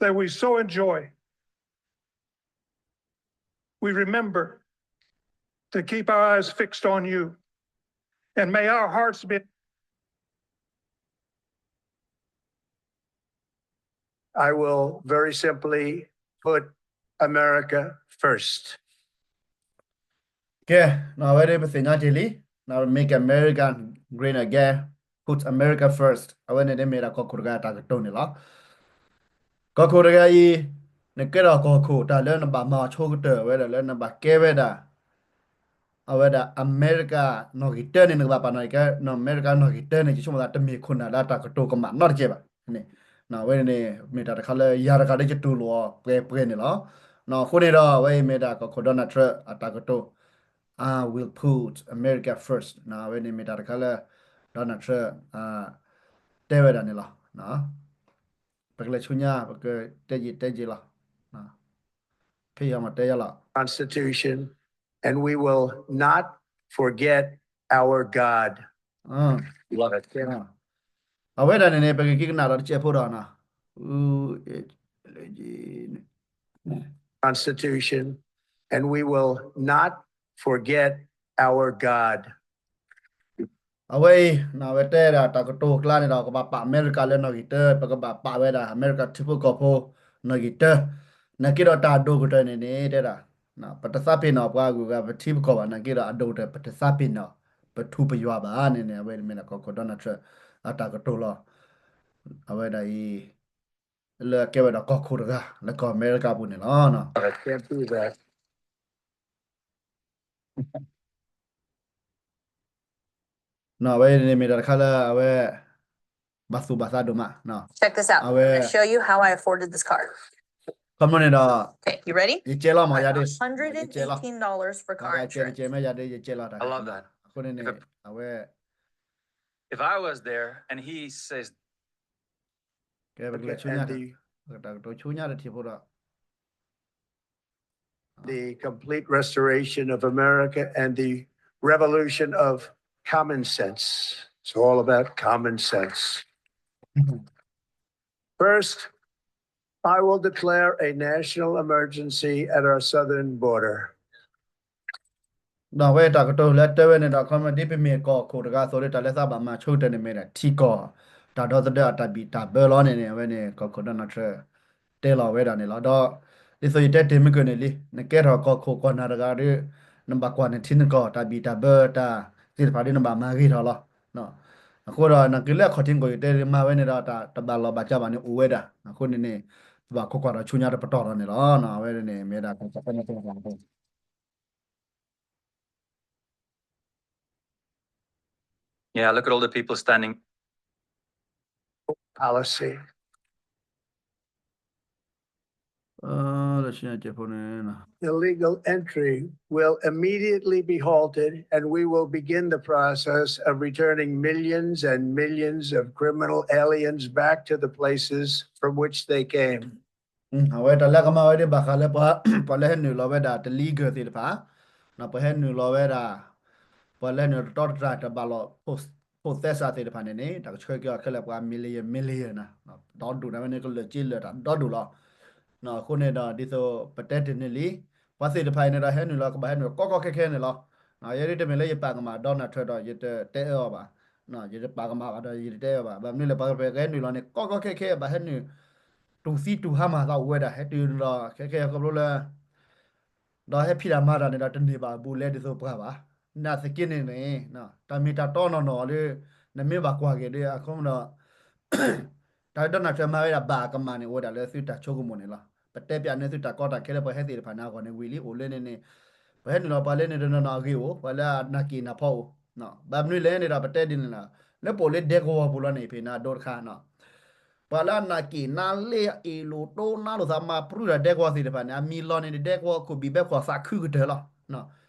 that we so enjoy. We remember to keep our eyes fixed on you. And may our hearts be. I will very simply put America first. ကဲ, အဝဲဒၣ်ပသ့ၣ်ညါက့ၤလံ, Make America Great Again, Put America First, အဝဲန့ၣ်မ့ၢ်ဒၣ်ကီၢ်ခိၣ်တဂၤအတၢ်ကတိၤန့ၣ်လီၤ. ကီၢ်ခိၣ်တဂၤအံၤ, နကဲထီၣ်ကီၢ်ခိၣ် တၢ်လၢနဘၣ်မၤဆိကတၢၢ်ဝဲဒၣ်လၢနဘၣ်ကဲဝဲဒၣ် အဝဲဒၣ်အမဲရကၤနီၣ်ဂံၢ်တၢန့ၣ် နကဘၣ်ပာ်နီၣ်ကဲ အမဲရကၤနီၣ်ဂံၢ်တၢန့ၣ် ယဆိကမိၣ်သးတမ့ၢ်ခိၣ်နၢ်လၢအတၢ်ကတိၤကမၣ်နီတကဲဘၣ်န့ၣ်, အဝဲန့ၣ်မ့ၢ်တၢ်တခါလၢယၤတဂၤဒီးယတူၢ်လိာ်အီၤပှဲၤပှဲၤန့ၣ်လီၤ. အဃိန့ၣ်ဒီး အဝဲအံၤမ့ၢ်ဒၣ်ကီၢ်ခိၣ် Donald Trump အတၢ်ကတိၤ I will put America first န့ၣ် အဝဲန့ၣ်မ့ၢ်တၢ်တခါလၢ Donald Trump တဲဝဲဒၣ်န့ၣ်လီၤ. ပကလဲၤဆူညါ ပကတဲယံာ်တဲယံာ်လီၤ. ဖဲယမၤတဲယလီၤ Constitution, and we will not forget our God. အဝဲဒၣ်န့ၣ်န့ၣ် ပကက့ၤကနၣ်ဒီးတစဲးဖိဒီး Constitution, and we will not forget our God. အဝဲအံၤ အဝဲတဲဒၣ်တၢ်ကတိၤကျါန့ၣ်ဒီး ကဘၣ်ပာ်အမဲရကၤလၢနီၣ်ဂံၢ်တၢ, ပကဘၣ်ပာ်ဝဲဒၣ်အမဲရကၤထံဖိကီၢ်ဖိနီၣ်ဂံၢ်တၢ, နာ်က့ဒီးတၢ်ဒိၣ်ကတၢၢ်န့ၣ်န့ၣ် တဲဒၣ် ပတသးပ့ၤနီၣ်ပှၤအဂုၤအဂၤ ပထံပကီၢ်ဘၣ်, နာ်က့ဒီးအဒိၣ်ကတၢၢ် ပတသးပ့ၤနီၣ် ပထူပယွၤဘၣ်န့ၣ်န့ၣ် အဝဲမ့ၢ်ဒၣ်ကီၢ်ခိၣ် Donald Trump အတၢ်ကတိၤလီၤ. အဝဲဒၣ်အံၤ လၢအကဲဝဲဒၣ်ကီၢ်ခိၣ်တဂၤ လၢကီၢ်အမဲရကၤပူၤန့ၣ်လီၤ. အဝဲန့ၣ်မ့ၢ်တၢ်တခါလၢအဝဲ ဘၣ်သူၣ်ဘၣ်သးဒိၣ်မး, အဝဲ ခီမီန့ၣ်ဒီး ယကဲလီၤမး ယၤဒ် ယကဲလီၤ, ကဲမ့ၢ်ယၤဒ် ယကဲလီၤတၢ်, အဃိန့ၣ်န့ၣ် အဝဲ ကဲ ပကလဲၤဆူညါ, ပကတၢ်ကတိၤဆူညါတထံၣ်ဖိဒီး the complete restoration of America and the revolution of common sense. It's all about common sense. First, I will declare a national emergency at our southern border. ဒီးအဝဲတၢ်ကတိၤလၢတဲဝဲန့ၣ်ဒီး ခီမီဒ်ပမ့ၢ်ကီၢ်ခိၣ်တဂၤအသိးလၢ တၢ်လၢသးဘၣ်မၤဆိကတၢၢ်န့ၣ်မ့ၢ်ဒၣ် ထံကီၢ်တၢ်ဒီသဒၢအတၢ်ဘံၣ်တၢ်ဘၢလီၤန့ၣ်န့ၣ် အဝဲန့ၣ် ကီၢ်ခိၣ် Donald Trump တဲလီၤဝဲဒၣ်န့ၣ်လီၤ. ဒီးဒ်သိးယတဲတ့ၢ်မုၢ်ကၢၢ်န့ၣ်လံ, နကဲထီၣ်ကီၢ်ခိၣ်ကီၢ်နၢ်တဂၤဒီး နဘၣ်ကွၢ်နထံနကီၢ်တၢ်ဘံၣ်တၢ်ဘၢတၢ်သ့ၣ်တဖၣ်ဒီး နဘၣ်မၤဂ့ၤထီၣ်လီၤ. အဃိဒီး နာ်က့လၢအခီၣ်ထံးကီၢ် ယတဲမၤဝဲန့ၣ်ဒီး တၢ်တဘၣ်လီၤဘၣ်ကးဘၣ်န့ၣ်အိၣ်ဝဲဒၣ်, အဃိန့ၣ်န့ၣ် ပဘၣ်ခိးကွၢ်ဒီးဆူညါတပတီၢ်လီၤန့ၣ်လီၤ. အဝဲန့ၣ်မ့ၢ်ဝဲဒၣ် Yeah, look at all the people standing. Policy. လၢဆူညါကဲဖိန့ၣ် Illegal entry will immediately be halted, and we will begin the process of returning millions and millions of criminal aliens back to the places from which they came. အဝဲတၢ်လၢကမၤဝဲဒၣ်ဘၣ်ဃးလၢ ပှၤလၢဟဲနုာ်လီၤဝဲဒၣ်တ legal သ့ၣ်တဖၣ်, ပှၤဟဲနုာ်လီၤဝဲဒၣ် ပှၤလၢဟဲနုာ်လီၤတတီတတြၢ် တဘၣ်လီၤ process သ့ၣ်တဖၣ်န့ၣ်န့ၣ် တၢ်ကဆှၢက့ၤအီၤခဲလၢာ်ပှၤ million million နီၤ, ဒီဒူၣ်န့ၣ်ဝဲန့ၣ် ကလၢာ်က့လၢာ်တၢ်ဒီဒူၣ်လီၤ. အဃိန့ၣ်ဒီး ဒ်သိးပတဲတ့ၢ်န့ၣ်လံ, ပှၤသ့ၣ်တဖၣ်အံၤန့ၣ်ဒီး ဟဲနုာ်လီၤကဘၣ်ဟဲနုာ်လီၤကီကီခဲခဲန့ၣ်လီၤ. ယဲဒ်တမ့ၢ်လၢယပာ်ကမၣ် Donald Trump ဒီး ယတတဲအၢအီၤဘၣ်, ယတပာ်ကမၣ်ဘၣ်ဒီး ယတတဲအၢအီၤဘၣ်. ဘၣ်မနုၤလဲၣ် ပှၤကဟဲနုာ်လီၤန့ၣ် ကီကီခဲခဲ ဘၣ်ဟဲနုာ် တူၢ်သံတူၢ်ဟါမၢ်သးအိၣ်ဝဲဒၣ် ဟဲတုၤဒီး ခဲခဲခီဖျိလၢ ဒီးဟဲဖံးတၢ်မၤတၢ်န့ၣ်ဒီး တန့ၢ်ဘၣ်ဘူးလဲဒ်သိးပှၤဘၣ်. နာ်သက့န့ၣ်န့ၣ် တၢ်မ့ၢ်တၢ်တီနီၢ်နီၢ်လၢ နမ့ၢ်ဘၣ်ကွၢ်က့ၤဒီး အခီပညီ တၢ်လၢ Donald Trump မၤဝဲဒၣ်ဘၣ်အကမၣ်န့ၣ် အိၣ်ဝဲဒၣ်လၢသုတၢ်ဆိကမိၣ်န့ၣ်လီၤ. ပတဲပၠးန့ၢ်သုတၢ်ကီတၢ်ခဲလၢပှၤဟဲသ့ၣ်တဖၣ်န့ၣ်အဂီၢ်န့ၣ်ဝံၤလံ အိၣ်လၢန့ၣ်န့ၣ် ပှၤဟဲနုာ်လီၤပှၤလၢန့ၣ်တနီၤနီၤအဂ့ၢ်အိၣ် ပှၤလၢအနာ်က့ၤနၢ်ဖီအိၣ်. ဘၣ်မနုၤလဲၣ်န့ၣ်ဒီး ပတဲဒ်န့ၣ်လီၤ. လၢပအိၣ်လၢဒဲကဝီၤပူၤလီၤန့ၣ် ဖဲန့ၣ်အဒိတခါ ပှၤလၢအနာ်က့ၤနါလ့အ့ၣ်လိာ်တိနါလိာ်သးမၤပြူတၢ်ဒဲကဝီၤသ့ၣ်တဖၣ်န့ၣ် အမံၤလီၤန့ၣ် ဒဲကဝီၤခိၣ်ဘံၣ်ဘဲခွီၣ်သးခုကတၢၢ်လီၤ.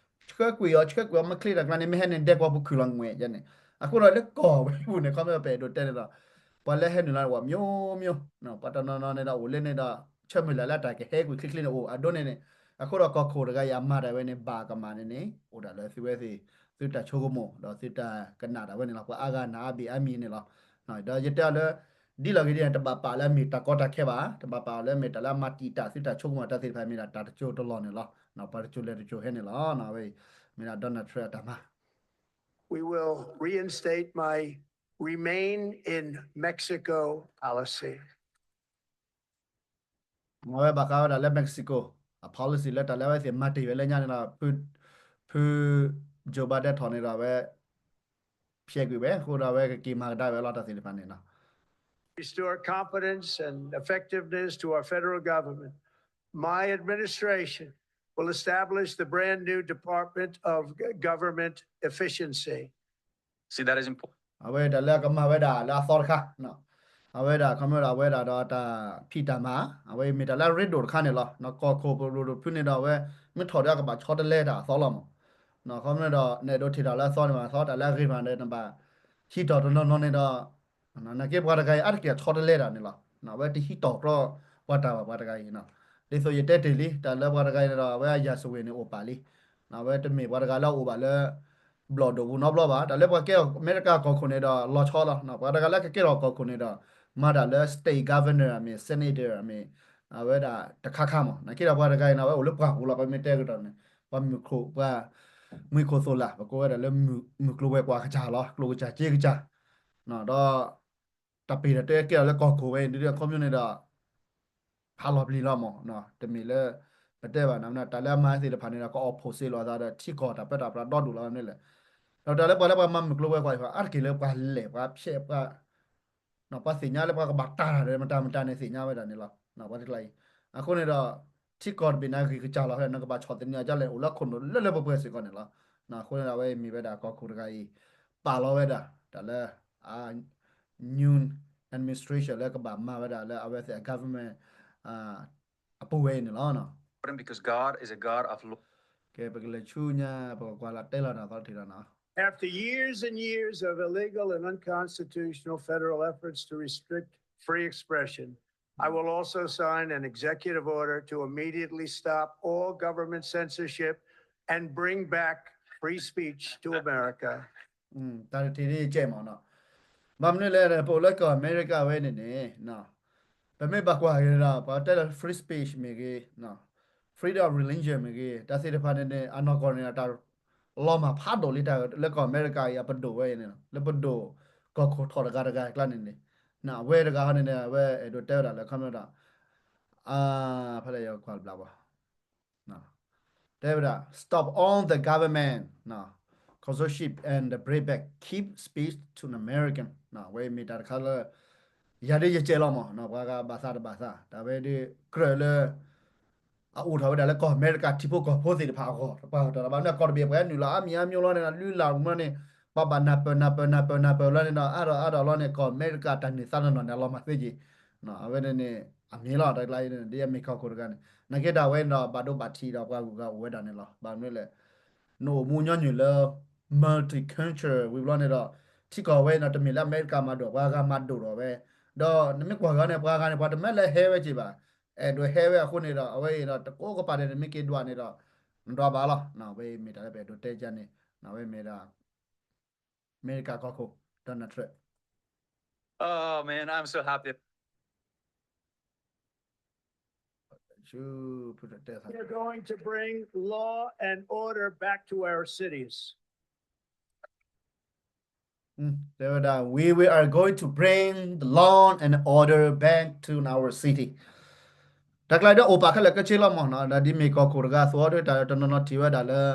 ဆှၢကွံာ်အီၤ ဆှၢကွံာ်အီၤ မ့ၢ်ချ့တၢ်ကျါန့ၣ် မ့ၢ်ဟဲန့ၣ် ဒဲကဝီၤပူၤခုၣ်လီၤငွဲၣ်ယဲန့ၣ်. အဃိဒီးလၢကီၢ်ဝဲပူၤန့ၣ် ခီမ့ၢ်ပအဲၣ်ဒိးတဲန့ၣ်ဒီး ပှၤလၢဟဲနုာ်လီၤန့ၣ် ဝဲမျိုးမျိုး, ပှၤတနီၤနီၤန့ၣ်ဒီး အိၣ်လၢန့ၣ်ဒီး ဆၢမုၢ်လၢ်လၢတၢ်ကဟဲကွံာ်ချ့ချ့န့ၣ်အိၣ် အဒိန့ၣ်န့ၣ်. အဃိဒီးကီၢ်ခိၣ်တဂၤအံၤအမၤတၢ်ဝဲန့ၣ် ဘၣ်ကမၣ်န့ၣ်န့ၣ် အိၣ်ဒၣ်လၢသုဝဲသ့ၣ် သုတၢ်ဆိကမိၣ် ဒီးသုတၢ်ကနၣ်တၢ်ဝဲန့ၣ်လီၤ. ပှၤအါဂၤနၢ်အါဘ့ၣ်အါမံၤန့ၣ်လီၤ. ဒီးယတဲအီၤလၢ ဒ်လီၤဂ့ၤဒ်န့ၣ် တဘၣ်ပာ်လၢအမ့ၢ်တၢ်ကီတၢ်ခဲဘၣ်, တဘၣ်ပာ်အီၤလၢအမ့ၢ်တၢ်လၢအမၤတံာ်တာ်သုတၢ်ဆိကမိၣ်တၢ်သ့ၣ်တဖၣ် မ့ၢ်ဒၣ်တၢ်တစိၢ်တလီၢ်န့ၣ်လီၤ. ပှၤတစိၢ်လဲၤတစိၢ်ဟဲန့ၣ်လီၤ. အဝဲအံၤ မ့ၢ်ဒၣ် Donald Trump အတၢ်မၤ We will reinstate my remain in Mexico policy. အဝဲဘၣ်ဃးဝဲဒၣ်လၢ Mexico အ policy လၢတၢ်လၢအဝဲသ့ၣ်မၤတ့ၢ်ဝဲလၢညါန့ၣ်ဒီး ဖု ဖု Joe Biden ထီၣ်န့ၣ်ဒီးအဝဲ ဖျဲးကွံာ်ဝဲ အဃိဒီးအဝဲကက့ၤမၤကဒါဝဲလီၤတၢ်သ့ၣ်တဖၣ်န့ၣ်လီၤ. Restore confidence and effectiveness to our federal government. My administration will establish the brand new Department of Government Efficiency. အဝဲတၢ်လၢအကမၤဝဲဒၣ်လၢအသီတခါ, အဝဲဒၣ်ခီဖျိဒီးအဝဲဒၣ်ဒီးတၢ်ဖံးတၢ်မၤ, အဝဲမ့ၢ်တၢ်လၢအရ့ဒိၣ်တခါန့ၣ်လီၤ. ကီၢ်ခိၣ်ပဒိၣ်ဖုန့ၣ်ဒီးအဝဲ မ့ၢ်ထီၣ်ဒီးအကဘၣ်ဆီတလဲတၢ်အသီလီၤမး. ခီဖျိဒီး နအဲၣ်ဒိးထံၣ်တၢ်လၢအသီန့ၣ်မးသီ တၢ်လၢအဂ့ၤမးဒီး နဘၣ်ဟံးထီၣ်တနီၤနီၤန့ၣ်ဒီး နာ်က့ပှၤတဂၤအံၤ အါတက့ၢ်အဆီတလဲတၢ်န့ၣ်လီၤ. အဝဲတဟံးထီၣ်ကြီပှၤတၢ်ဘၣ်ပှၤတဂၤအံၤ. ဒ်သိးယတဲတ့ၢ်လံ တၢ်လၢပှၤတဂၤအံၤန့ၣ်ဒီး အဝဲအရာဇဝင်န့ၣ်အိၣ်ပာ်လံ. အဝဲတမ့ၢ်ပှၤတဂၤလၢအအိၣ်ဘၣ်လၢ ဘျီၣ်ဒိၣ်ပူၤနီတဘျီဘၣ်. တၢ်လၢပှၤကဲထီၣ်အမဲရကၤကီၢ်ခိၣ်န့ၣ်ဒီး လီၤဆီလီၤ. ပှၤတဂၤလၢကကဲထီၣ်ကီၢ်ခိၣ်န့ၣ်ဒီး မၤတၢ်လၢ state governor အမ့ၢ် senator အမ့ၢ် အဝဲဒၣ်တခါခါမး. နာ်က့ဒီးပှၤတဂၤအံၤန့ၣ် အဝဲအိၣ်လၢပှၢ်ပူၤလီၤ. ပမ့ၢ်တဲကတီၢ်န့ၣ် ပှၤမုၢ်ခိၣ် ပှၤ မုၢ်ခိၣ်သိၣ်လၣ် ပကိးဝဲဒၣ်လၢ မုၢ်ကျိၤဝဲၤကွာ်ကစၢ်လီၤ. ကျိၣ်ကစၢ်စ့ကစၢ် ဒီး တၢ်ပ့ၢ်တၢ်တဲကဲထီၣ်လၢကီၢ်ခိၣ်ဝဲအံၤ ဒ်အခီပညီန့ၣ်ဒီး ဟးလီၤပျံၤလီၤမး. တမ့ၢ်လၢ ပတဲဘၣ်နၤ တၢ်လၢအမၤသ့ၣ်တဖၣ်န့ၣ်ဒီး ကအီၣ်ဖိးစ့လိာ်သးဒီးထံကီၢ်တၢ်ပၢတၢ်ပြးဒီဒူၣ်လီၤန့ၣ်လဲၣ်. ဒီးတၢ်လၢပှၤလၢပှၤမၤမုၢ်ကျိၤဝဲၤကွာ်အံၤ အါတက့ၢ်လၢပှၤလဲၢ်ပှၤဖျဲးပှၤ ပှၤသ့ၣ်ညါလၢပှၤကဘၣ်တၢ်တၢ်ဒီးမတၤမတၤန့ၣ် သ့ၣ်ညါဝဲဒၣ်န့ၣ်လီၤ. ပှၤတကျါအံၤ အဃိန့ၣ်ဒီး ထံကီၢ်တဘ့ၣ်န့ၣ်ဂံၢ်ကစၢ်လီၤ နကဘၣ်ဆီၣ်သနံးအီၤဒ်လဲၣ် အိၣ်လၢခိၣ်နူာ်လၢလၢပှဲၤပှဲၤစ့ၢ်ကီးန့ၣ်လီၤ. အဃိန့ၣ်ဒီး အဝဲမ့ၢ်ဝဲဒၣ်ကီၢ်ခိၣ်တဂၤအံၤ ပာ်လီၤဝဲဒၣ် တၢ်လၢ new administration လၢကဘၣ်မၤဝဲဒၣ်လၢအဝဲသ့ၣ်အ government အပူၤဝဲအံၤန့ၣ်လီၤ. ကဲ ပကလဲၤဆူညါ ပကကွၢ်လၢတဲလီၤတၢ်သီတထံၣ်ဒီးနီၤ. After years and years of illegal and unconstitutional federal efforts to restrict free expression, I will also sign an executive order to immediately stop all government censorship and bring back free speech to America. တၢ်တထံၣ်ဒ်ကဲမးနီၤ. ဘၣ်မနုၤလဲၣ် ပအိၣ်လၢကီၢ်အမဲရကၤဝဲန့ၣ်န့ၣ် ပမ့ၢ်ဘၣ်ကွၢ်က့ၤဒီး ပှၤတဲလၢ free speech မ့ၢ်ဂ့ၤ freedom of religion မ့ၢ်ဂ့ၤ တၢ်သ့ၣ်တဖၣ်န့ၣ်န့ၣ် အနီၢ်ကီၢ်န့ၣ် တၢ်လီၤမၢ်ဖးဒိၣ်လံ တၢ်လၢကီၢ်အမဲရကၤအံၤ အပဒိၣ်ဝဲအံၤန့ၣ် လၢပဒိၣ်ကီၢ်ခိၣ်ထီၣ်တဂၤတဂၤအကျါန့ၣ်န့ၣ် အဝဲတဂၤဟီန့ၣ်န့ၣ် အဝဲအဲၣ်ဒိးတဲဝဲဒၣ်လၢခီဖျိဒီး ဖဲလဲၣ်ယကွၢ်ဘျးဘၣ် တဲဝဲဒၣ် stop all the government censorship and bring back free speech to America. အဝဲမ့ၢ်တၢ်တခါလၢ ယၤဒ်ယကဲလီၤမး ပှၤဂၤဘၣ်သးတဘၣ်သး တၢ်ဝဲဒ်ကြၢးလၢ အအိၣ်ထီၣ်ဝဲဒၣ်လၢကီၢ်အမဲရကၤထံဖိကီၢ်ဖိသ့ၣ်တဖၣ်အဂီၢ် တပှၢ်တၢ်ဘၣ်မနုၤကီၢ်တဘ့ၣ်ပှၤနုာ်လီၤအါမံၤအါမျိၤလီၤန့ၣ် လုၢ်လၢ်မၢန့ၣ် ပှၤဘၣ်နၢ်ပၢၢ်နၢ်ပၢၢ်နၢ်ပၢၢ်နၢ်ပၢၢ်လီၤန့ၣ်ဒီး အါထီၣ်အါထီၣ်လီၤန့ၣ် ကီၢ်အမဲရကၤတၢ်နုာ်သးနီၢ်နီၢ်န့ၣ် အလီၤမၢ်သ့က့ၤ အဝဲန့ၣ်န့ၣ် အမ့ၢ်လီၤတၢ်ကျါအံၤန့ၣ် ဒ်အမ့ၢ်ကီၢ်ခိၣ်တဂၤန့ၣ် နာ်က့တၢ်ဝဲန့ၣ်ဒီး ဘၣ်ဒိဘၣ်ထံးဒီးပှၤဂုၤဂၤအိၣ်ဝဲဒၣ်န့ၣ်လီၤ. ဘၣ်မနုၤလဲၣ် နအိၣ်မူညီနုၢ်လၢ multicultural ဝံၤဘျီန့ၣ်ဒီး ထံကီၢ်ဝဲန့ၣ်ဒီး တမ့ၢ်လၢအမဲရကၤမၤဒိၣ် ပှၤဂၤမၤဒိၣ်ထီၣ်ဝဲ ဒီးနမ့ၢ်ကွၢ်ဂၤန့ၣ် ပှၤဂၤန့ၣ် ပှၤတမ့ၢ်လၢဟဲဝဲက့ၤဘၣ် အဲၣ်ဒိးဟဲဝဲအဃိန့ၣ်ဒီး အဝဲအံၤဒီး တကိးကပၤန့ၣ် နမ့ၢ်က့ၤဒွးန့ၣ်ဒီး နဒွးဘၣ်လီၤ. အဝဲအံၤမ့ၢ်တၢ်လၢပအဲၣ်ဒိးတဲကန့ၣ် အဝဲမ့ၢ်ဒၣ် အမဲရကၤကီၢ်ခိၣ် Donald Trump. Oh man, I'm so happy. We are going to bring law and order back to our cities. တဲဝဲဒၣ် we, we are going to bring the law and order back to our city. တၢ်ကျါဒီးအိၣ်ပာ်ခဲလၢာ်ခဲဆ့လီၤမးနီၤ ဒီးဒ်မ့ၢ်ကီၢ်ခိၣ်တဂၤအသိးဒီး တၢ်တနီၤနီၤထံၣ်ဝဲဒၣ်လၢ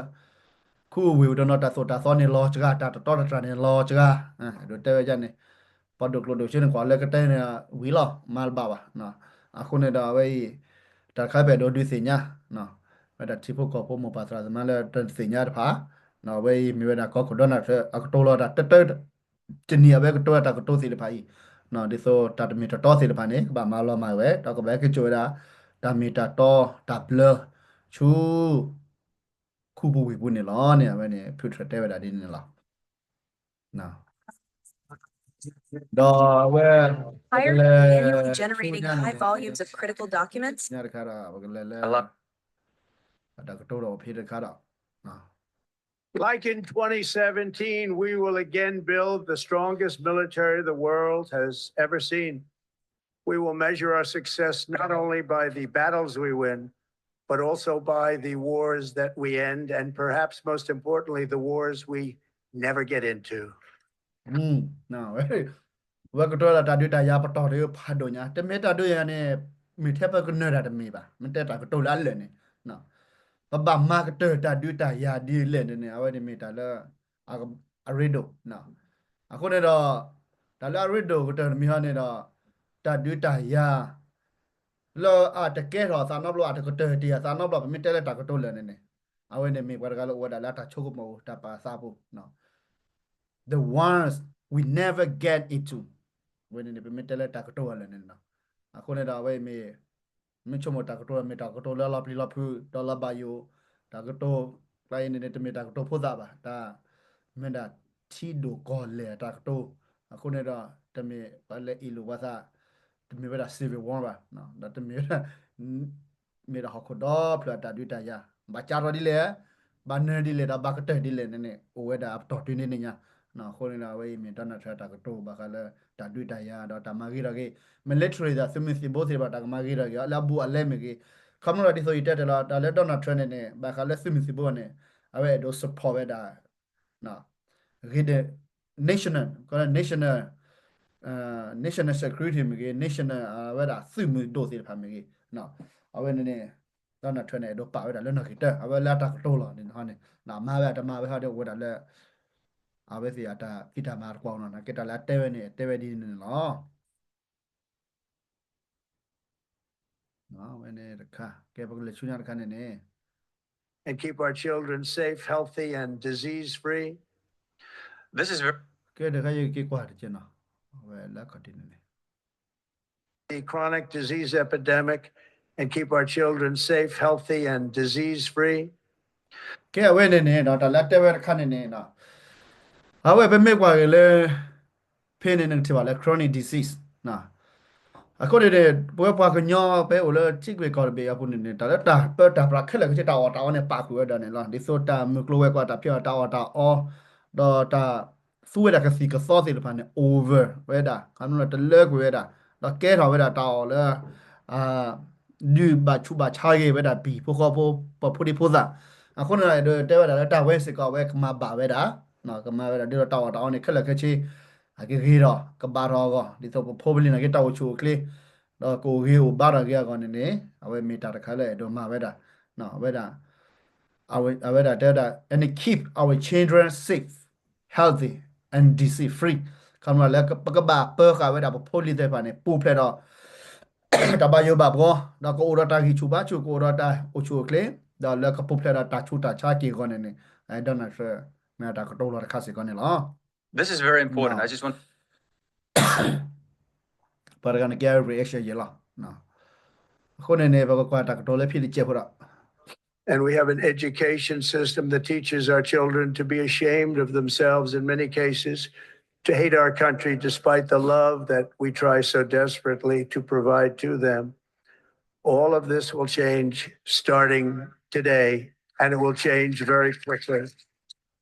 ခူဝ့ၢ်ပူၤတနီၤ တၢ်သိၣ်တၢ်သီန့ၣ်လီၤစှၤ တၢ်တတီတတြၢ်န့ၣ်လီၤစှၤ အဲၣ်ဒိးတဲဝဲဒ်န့ၣ် ပှၤဒိၣ်ကျိၣ်ဒိၣ်စ့န့ၣ် ကွၢ်လၢကတဲန့ၣ်ဝံၤလီၤ မၤတဘၣ်ဘၣ်. အဃိန့ၣ်ဒီးအဝဲအံၤ တၢ်တခါပအဲၣ်ဒိးဒုးသ့ၣ်ညါ ဝဲဒၣ်ထံဖိကီၢ်ဖိမိၢ်ပၢ်သရၣ်သမါလၢတသ့ၣ်ညါတဖၣ် အဝဲအံၤမ့ၢ်ဝဲဒၣ်ကီၢ်ခိၣ် Donald Trump အကတိၤလီၤတၢ်တတၢ တနံၤအဝဲကတိၤဝဲဒၣ်တၢ်ကတိၤသ့ၣ်တဖၣ်အံၤ ဒ်သိးတၢ်တမ့ၢ်တတီသ့ၣ်တဖၣ်န့ၣ် ကဘၣ်မၤလီၤမၢ်ဝဲ ဒီးကဘၣ်ဟဲက့ၤစိာ်ဝဲဒၣ် တၢ်မ့ၢ်တၢ်တီတၢ်ဘျၢ ဆူ ခူပူၤဝ့ၢ်ပူၤန့ၣ်လီၤန့ၣ် အဝဲန့ၣ် ဖုထြၢၣ်တဲဝဲဒၣ်ဒ်န့ၣ်လီၤ. ဒီးအဝဲ Tired of manually generating high volumes of critical documents? ညါတခါဒီး ပကလဲၤလၢ တၢ်ကတိၤဒီးဖဲတခါဒီး Like in twenty seventeen, we will again build the strongest military the world has ever seen. We will measure our success not only by the battles we win, but also by the wars that we end, and perhaps most importantly, the wars we never get into. ဝဲကတိၤလၢတၢ်ဒုးတၢ်ယၤပတီၢ်တဖးဒိၣ်ညါ တမ့ၢ်တၢ်ဒုးယၤန့ၣ် မ့ၢ်ထဲပကနၢၤတၢ်တမ့ၢ်ဘၣ်, မ့ၢ်တဲတၢ်ကတိၤလၢအလၢာ်န့ၣ်, ပဘၣ်မၤကတၢၢ်တၢ်ဒုးတၢ်ယၤဒ်လဲၣ်န့ၣ်န့ၣ် အဝဲန့ၣ်မ့ၢ်တၢ်လၢ အရ့ဒိၣ်. အဃိန့ၣ်ဒီး တၢ်လၢအရ့ဒိၣ်ကတၢၢ်တမံၤဟီန့ၣ်ဒီး တၢ်ဒုးတၢ်ယၤ လၢအတကဲထီၣ်အသးနီတဘျီ အတကတၢၢ်တ့ၢ်အသးနီတဘျီ ပမ့ၢ်တဲလၢတၢ်ကတိၤလၢာ်န့ၣ်န့ၣ် အဝဲန့ၣ်မ့ၢ်ပှၤတဂၤလၢအိၣ်ဝဲဒၣ်လၢအတၢ်ဆိကမိၣ်တၢ်ပာ်သးအပူၤ the ones we never get into အဝဲန့ၣ်န့ၣ် ပမ့ၢ်တဲလၢတၢ်ကတိၤအလၢာ်န့ၣ်လီၤ. အဃိန့ၣ်ဒီး အဝဲအံၤမ့ၢ် မ့ၢ်ဆိကမိၣ်တၢ်ကတိၤ မ့ၢ်တၢ်ကတိၤလၢအလီၤပျံၤလီၤဖုး ဒီးလီၤဘၣ်ယိၣ်, တၢ်ကတိၤ ကျါအံၤန့ၣ်န့ၣ် တမ့ၢ်တၢ်ကတိၤဖိသၣ်ဘၣ်, တၢ် မ့ၢ်ဒၣ်ထံဒိၣ်ကီၢ်လဲၢ်အတၢ်ကတိၤ, အဃိန့ၣ်ဒီး တမ့ၢ်ပှၤလၢအ့ၣ်လိာ်ပှၤသး, တမ့ၢ်ဝဲဒၣ် civil war ဘၣ်, ဒီးတမ့ၢ်ဝဲဒၣ် မ့ၢ်ဒၣ်ဟီၣ်ခိၣ်ဒီဖျၢၣ်အတၢ်ဒုးတၢ်ယၤ, ဘၣ်ကးထီၣ်ဒ်လဲၣ်, ဘၣ်နၢၤဒ်လဲၣ် ဒီးဘၣ်ကတၢၢ်ဒ်လဲၣ်န့ၣ်န့ၣ် အိၣ်ဝဲဒၣ်အပတီၢ်တုၤန့ၣ်ညါ, အဃိန့ၣ်ဒီး အဝဲအံၤမ့ၢ် Donald Trump တၢ်ကတိၤဘၣ်ဃးလၢတၢ်ဒုးတၢ်ယၤ ဒီးတၢ်မၤဂ့ၤထီၣ်က့ၤ military ဒီးသုးမုၢ်သံၣ်ဘိသ့ၣ်တဖၣ် တၢ်ကမၤဂ့ၤထီၣ်က့ၤအီၤ လၢအဘူးအလဲမ့ၢ်ဂ့ၤ, ခီဖျိလၢဒ်သိးယတဲတၢ်လီၤ တၢ်လၢ Donald Trump န့ၣ်န့ၣ် ဘၣ်ဃးလၢသုးမုၢ်သံၣ်ဘိန့ၣ် အဝဲအဲၣ်ဒိး support ဝဲဒၣ် ဂ့ၤဒဲး national, ကီးလၢ national, national security မ့ၢ်ဂ့ၤ national ဝဲဒၣ်သုးမုၢ်ဒိၣ်သ့ၣ်တဖၣ်မ့ၢ်ဂ့ၤ, အဝဲန့ၣ်န့ၣ် Donald Trump န့ၣ် အဲၣ်ဒိးပာ်ဝဲဒၣ်လၢနီၣ်ဂံၢ်တၢ, အဝဲလၢအတၢ်ကတိၤလီၤန့ၣ်န့ၣ်, မၤဝဲတမၤဝဲဟီဒီးအိၣ်ဝဲဒၣ်လၢ အဝဲသ့ၣ်အတၢ်ဖံးတၢ်မၤတကွၢ်နီၤ, နာ်က့တၢ်လၢအတဲဝဲန့ၣ် တဲဝဲဒ်န့ၣ်န့ၣ်လီၤ. ဝဲန့ၣ်တခါ, ကဲပကလဲၤဆူညါတခါန့ၣ်န့ၣ် and keep our children safe, healthy, and disease free. This is ver- ကဲတခါယက့ၤကွၢ်တက့ၢ်နီၤ, အဝဲလၢခီၣ်ထံးန့ၣ်န့ၣ် the chronic disease epidemic and keep our children safe, healthy, and disease free. ကဲအဝဲန့ၣ်န့ၣ်ဒီး တၢ်လၢအတဲဝဲတခါန့ၣ်န့ၣ်, အဝဲပမ့ၢ်ကွၢ်က့ၤလၢ ဖဲန့ၣ်နကထံၣ်ဘၣ်လၢ chronic disease အဃိန့ၣ်န့ၣ် ပဝဲပှၤကညီ ပအိၣ်လၢထံဂ့ၢ်ကီၢ်တဘ့ၣ်အပူၤန့ၣ်န့ၣ် တၢ်လၢတၢ်ပၢတၢ်ပြးခဲလၢာ်ခဲဆ့ တၢ်အီၣ်တၢ်အီန့ၣ် ပာ်ဃုာ်ဝဲဒၣ်န့ၣ်လီၤ. ဒ်သိးတၢ်မုၢ်ကျိၤဝဲၤကွာ် တၢ်ဖံးအီၣ်တၢ်အီၣ်တၢ်အီ ဒီးတၢ်သူဝဲဒၣ်ကသံၣ်ကသီသ့ၣ်တဖၣ်န့ၣ် over ဝဲဒၣ် ခီဖျိလၢတလၢကွံာ်ဝဲဒၣ် ဒီးကဲထီၣ်ဝဲဒၣ်တၢ်အီၣ်လၢ ဒုးဘၣ်ဆူးဘၣ်ဆါဂ့ၤဝဲဒၣ်ပံၤဖိဃီဖိ ပှၤဖိဒံဖိသၣ်, အဃိန့ၣ်ဒီး အဲၣ်ဒိးတဲဝဲဒၣ်လၢတၢ်ဝဲစ့ၢ်ကီး အဝဲကမၤဘၣ်ဝဲဒၣ်, ကမၤဝဲဒၣ်ဒ်သိးတၢ်အီၣ်တၢ်အီန့ၣ် ခဲလၢာ်ခဲဆ့ အကဂ့ၤဒီး ကဘၣ်ထီၣ်အဂီၢ် ဒ်သိးပဖိပလံၤနာ်က့ တၢ်အိၣ်ဆူၣ်အိၣ်ချ့ ဒီးကအိၣ်ဂ့ၤအိၣ်ဘါထီၣ်က့ၤအဂီၢ်န့ၣ်န့ၣ် အဝဲမ့ၢ်တၢ်တခါလၢအဲၣ်ဒိးမၤဝဲဒၣ်, ဝဲဒၣ် အဝဲဒၣ်တဲဝဲဒၣ် and keep our children safe, healthy, and disease free. ခီဖျိလၢပကဘၣ်ပၢဃာ်ဝဲဒၣ်ပဖိလံၤသ့ၣ်တဖၣ်န့ၣ် ပူၤဖျဲးဒီး တၢ်ဘၣ်ယိၣ်ဘၣ်ဘှီ, ဒီးကအိၣ်ဒီးတၢ်ဂံၢ်ဆူၣ်ဘါဆူၣ် ကအိၣ်ဒီးတၢ်အိၣ်ဆူၣ်အိၣ်ချ့, ဒီးလၢကပူၤဖျဲးဒီးတၢ်ဆူးတၢ်ဆါက့ၤအဂီၢ်န့ၣ်န့ၣ် Donald Trump မ့ၢ်တၢ်ကတိၤလီၤတခါစ့ၢ်ကီးန့ၣ်လီၤ. This is very important. I just want ပှၤတဂၤန့ၣ်ကဲ reaction ယဲလီၤ. အဃိန့ၣ်န့ၣ် ပကကွၢ်တၢ်ကတိၤလၢဖံးတကဲးဖိဒီး And we have an education system that teaches our children to be ashamed of themselves in many cases, to hate our country despite the love that we try so desperately to provide to them. All of this will change starting today, and it will change very quickly.